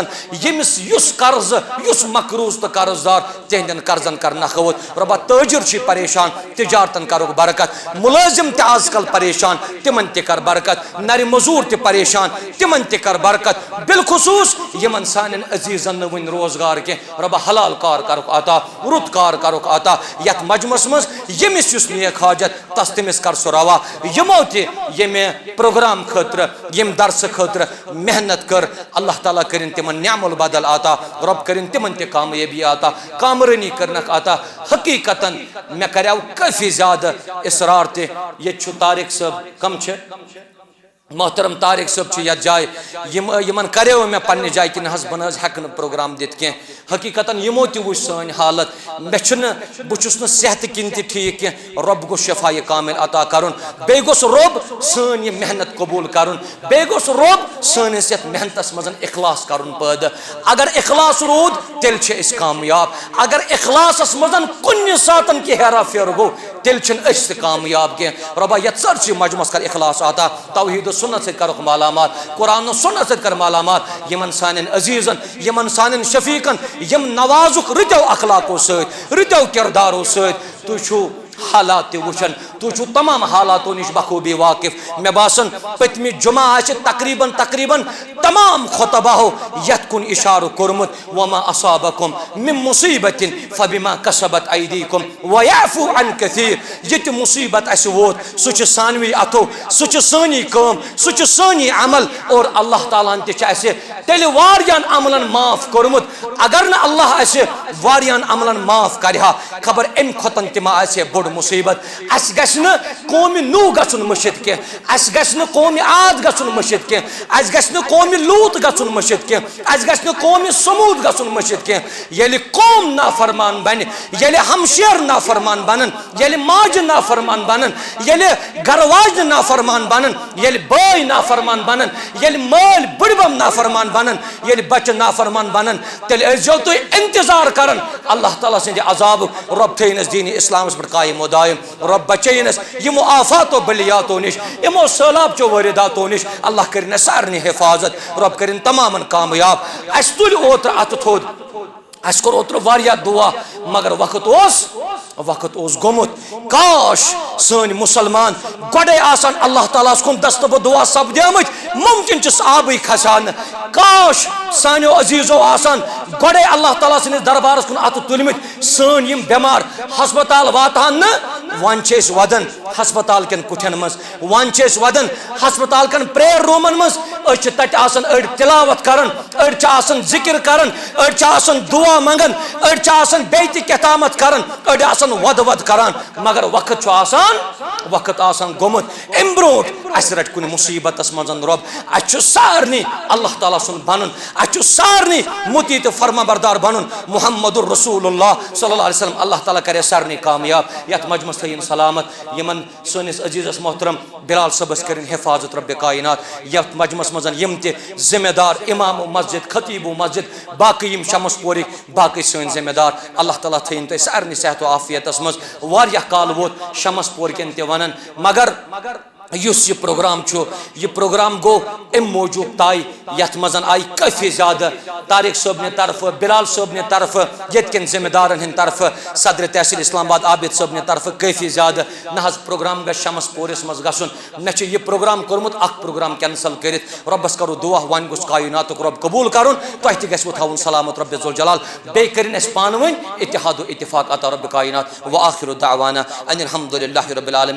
ییٚمِس یُس قرض، یُس مقروض تہٕ قرض دار، تِہنٛدٮ۪ن قرضن کر نکھوت۔ رۄبا، تٲجر چھِ پریشان، تجارتن کرُکھ برکت۔ مُلٲزِم تہِ آز کل پریشان، تِمن تہِ کر برکت۔ نرِ مزور تہِ پریشان، تِمن تہِ کر برکت۔ بالخصوص یِمن سانٮ۪ن عزیزن نہٕ وُنہِ روزگار کینٛہہ، رۄبا، حلال کار کرُکھ عطا، رُت کار کرُکھ عطا۔ یتھ مجمس منٛز ییٚمِس یُس نیک حاجت، تس تٔمِس کر سُہ روا۔ یِمو تہِ ییٚمہِ پروگرام خٲطرٕ، ییٚمہِ درسہٕ خٲطرٕ محنت کٔر، اللہ تعالیٰ کٔرِن تِمن نعم البدل عطا، رۄب کٔرِن تِمن تہِ کامیٲبی عطا، کامرٲنی کٔرنکھ عطا۔ حقیقتاً مےٚ کریو کٲفی زیادٕ اصرار تہِ۔ ییٚتہِ چھُ طارق صٲب، کم چھِ؟ محترم طارق صٲب چھُ یتھ جایہِ۔ یِم، یِمن کریو مےٚ پننہِ جایہِ کہِ نہ حظ، بہٕ نہ حظ ہٮ۪کہٕ نہٕ پروگرام دِتھ کینٛہہ۔ حقیقتاً یِمو تہِ وُچھ سٲنۍ حالت۔ مےٚ چھُنہٕ، بہٕ چھُس نہٕ صحتہٕ کِنۍ تہِ ٹھیٖک کینٛہہ۔ رۄب گوٚژھ شفایہِ کامل عطا کرُن۔ بیٚیہِ گوٚژھ رۄب سٲنۍ یہِ محنت قبوٗل کرُن۔ بیٚیہِ گوٚژھ رۄب سٲنِس یتھ محنتس منٛز اخلاص کرُن پٲدٕ۔ اگر اخلاص روٗد، تیٚلہِ چھِ أسۍ کامیاب۔ اگر اخلاصس منٛز کُنہِ ساتن کہِ ہیرا پھیرٕ گوٚو، تیٚلہِ چھِنہٕ أسۍ تہِ کامیاب کینٛہہ۔ رۄبا، یتھ سٲرسٕے مجمس کر اخلاص عطا، توحید و سنت سۭتۍ کرُکھ مالامال، قرآن و سنت سۭتۍ کر مالامال۔ یِمن سانٮ۪ن عزیزن، یِمن سانٮ۪ن شفیقن، یِم نوازُکھ رٕتیو اخلاقو سۭتۍ، رٕتیو کردارو سۭتۍ، تُہۍ چھِو حالات تہِ وٕچھان، تُہۍ چھِو تمام حالاتو نِش بخوبی واقف۔ مےٚ باسان، پٔتمہِ جمعہ آسہِ تقریباً، تقریباً تمام خطباہو یتھ کُن اشارٕ کوٚرمُت، "وما اصابکم من مصیبۃ فبما کسبت ایدیکم ویعفو عن کثیر"۔ یہِ تہِ مصیبت اسہِ ووت، سُہ چھُ سانوٕے اتھو، سُہ چھُ سٲنی کٲم، سُہ چھُ سٲنی عمل، اور اللہ تعالیٰ ہن تہِ چھُ اسہِ تیٚلہِ واریاہن عملن معاف کوٚرمُت۔ اگر نہٕ اللہ اسہِ واریاہن عملن معاف کرِ ہا، خبر امہِ کھۄتن تہِ ما آسہِ ہے بوٚڑ مصیبت۔ اسہِ گژھِ نہٕ قومِ نوح گژھُن مٔشِتھ کینٛہہ، اسہِ گژھِ نہٕ قومِ عاد گژھُن مٔشِتھ کینٛہہ، اسہِ گژھِ نہٕ قومِ لوط گژھُن مٔشِتھ کینٛہہ، اسہِ گژھِ نہٕ قومِ ثمود گژھُن مٔشِتھ کینٛہہ۔ ییٚلہِ قوم نافرمان بنہِ، ییٚلہِ ہمشیر نافرمان بنن، ییٚلہِ ماجہِ نافرمان بنن، ییٚلہِ گرٕ واجنہِ نافرمان بنن، ییٚلہِ بٲے نافرمان بنن، ییٚلہِ مٲلۍ بٕڈبب نافرمان بنن، ییٚلہِ بچہِ نافرمان بنن، تیٚلہِ ٲسۍزیو تُہۍ انتظار کران اللہ تعالیٰ سٕنٛدِ عذابُک۔ رۄب تھٲیِن اَسہِ دیٖنِ اِسلامَس پٮ۪ٹھ قٲیِم و دٲیِم۔ رۄب بچٲیِن اَسہِ یِمو آفاتو بلیاتو نِش، یِمو سٔہلاب چو وٲرِداتو نِش۔ اللہ کٔرِن اَسہِ سارنٕے حفاظت۔ رۄب کٔرِن تمامن کامیاب۔ اَسہِ تُلۍ اوترٕ اَتھٕ تھوٚد۔ اَسہِ کوٚر اوترٕ واریاہ دُعا، مگر وقت اوس، وقت اوس گوٚمُت۔ کاش سٲنۍ مُسلمان گۄڈَے آسہٕ ہن اللہ تعالیٰ ہَس کُن دستہٕ بہٕ دُعا سپدیمٕتۍ، مُمکِن چھُ سُہ آبٕے کھسہِ ہا نہٕ۔ کاش سانیو عزیٖزو آسہٕ ہن گۄڈَے اللہ تعالیٰ سٕنٛدِس دربارَس کُن اَتھٕ تُلمٕتۍ۔ سٲنۍ یِم بٮ۪مار ہسپتال واتہٕ ہن نہٕ، وۄنۍ چھِ أسۍ وَدان ہسپتال کٮ۪ن کُٹھٮ۪ن منٛز، وۄنۍ چھِ أسۍ وَدان ہسپتال کٮ۪ن prayer roomن منٛز۔ أسۍ چھِ تَتہِ آسان أڑۍ تِلاوت کران، أڑۍ چھِ آسان ذِکِر کران، أڑۍ چھِ آسان دُعا منٛگان، أڑۍ چھِ آسان بیٚیہِ تہِ کیٛاہ تامَتھ کران، أڑۍ آسان وَدٕ وَدٕ کران، مگر وقت چھُ آسان، وقت آسان گوٚمُت۔ اَمہِ برونٛٹھ اَسہِ رَٹہِ کُنہِ مُصیٖبتَس منٛز رۄب، اَسہِ چھُ سارنٕے اللہ تعالیٰ سُنٛد بَنُن، اَسہِ چھُ سارنٕے مُطیع تہٕ فرما بردار بَنُن۔ محمد رسول اللہ صلی اللہ علیہ وسلم، اللہ تعالیٰ کَرِ سارنٕے کامیاب۔ یَتھ مجمَس تھٲیِن سلامت، یِمَن سٲنِس عزیٖزَس محترم بلال صٲبَس کٔرِن حفاظت رب کائنات۔ یَتھ مجمَس منٛز یِم تہِ ذمہ دار، امام و مسجد، خطیب و مسجد، باقٕے یِم شمس پورٕکۍ باقٕے سٲنۍ ذمہ دار، اللہ تعالیٰ تھٲیِن تُہۍ سارنٕے صحت و عافیتَس منٛز۔ واریاہ کال ووت شمس پورکٮ۪ن تہِ وَنان، مگر یُس یہِ پروگرام چھُ، یہِ پروگرام گوٚو اَمہِ موٗجوٗب طے، یَتھ منٛز آیہِ کٲفی زیادٕ طارق صٲبنہِ طرفہٕ، بلال صٲبنہِ طرفہٕ، ییٚتہِ کٮ۪ن ذمہٕ دارن ہٕنٛدِ طرفہٕ، صدر تحصیل اسلام آباد عابد صٲبنہِ طرفہٕ کٲفی زیادٕ۔ نہ حظ، پروگرام گژھِ شمس پورِس منٛز گژھُن، مےٚ چھُ یہِ پروگرام کوٚرمُت اکھ پروگرام کینسل کٔرِتھ۔ رۄبس کرو دعا، وۄنۍ گوٚژھ کائناتُک رۄب قبول کرُن، تۄہہِ تہِ گژھِوٕ تھاوُن سلامت رۄب ذوالجلال۔ بیٚیہِ کٔرِن اَسہِ پانہٕ ؤنۍ اتحاد و اتفاق عطا رۄب کائنات۔ وآخر دعوانا ان الحمد للہ رب العالمین۔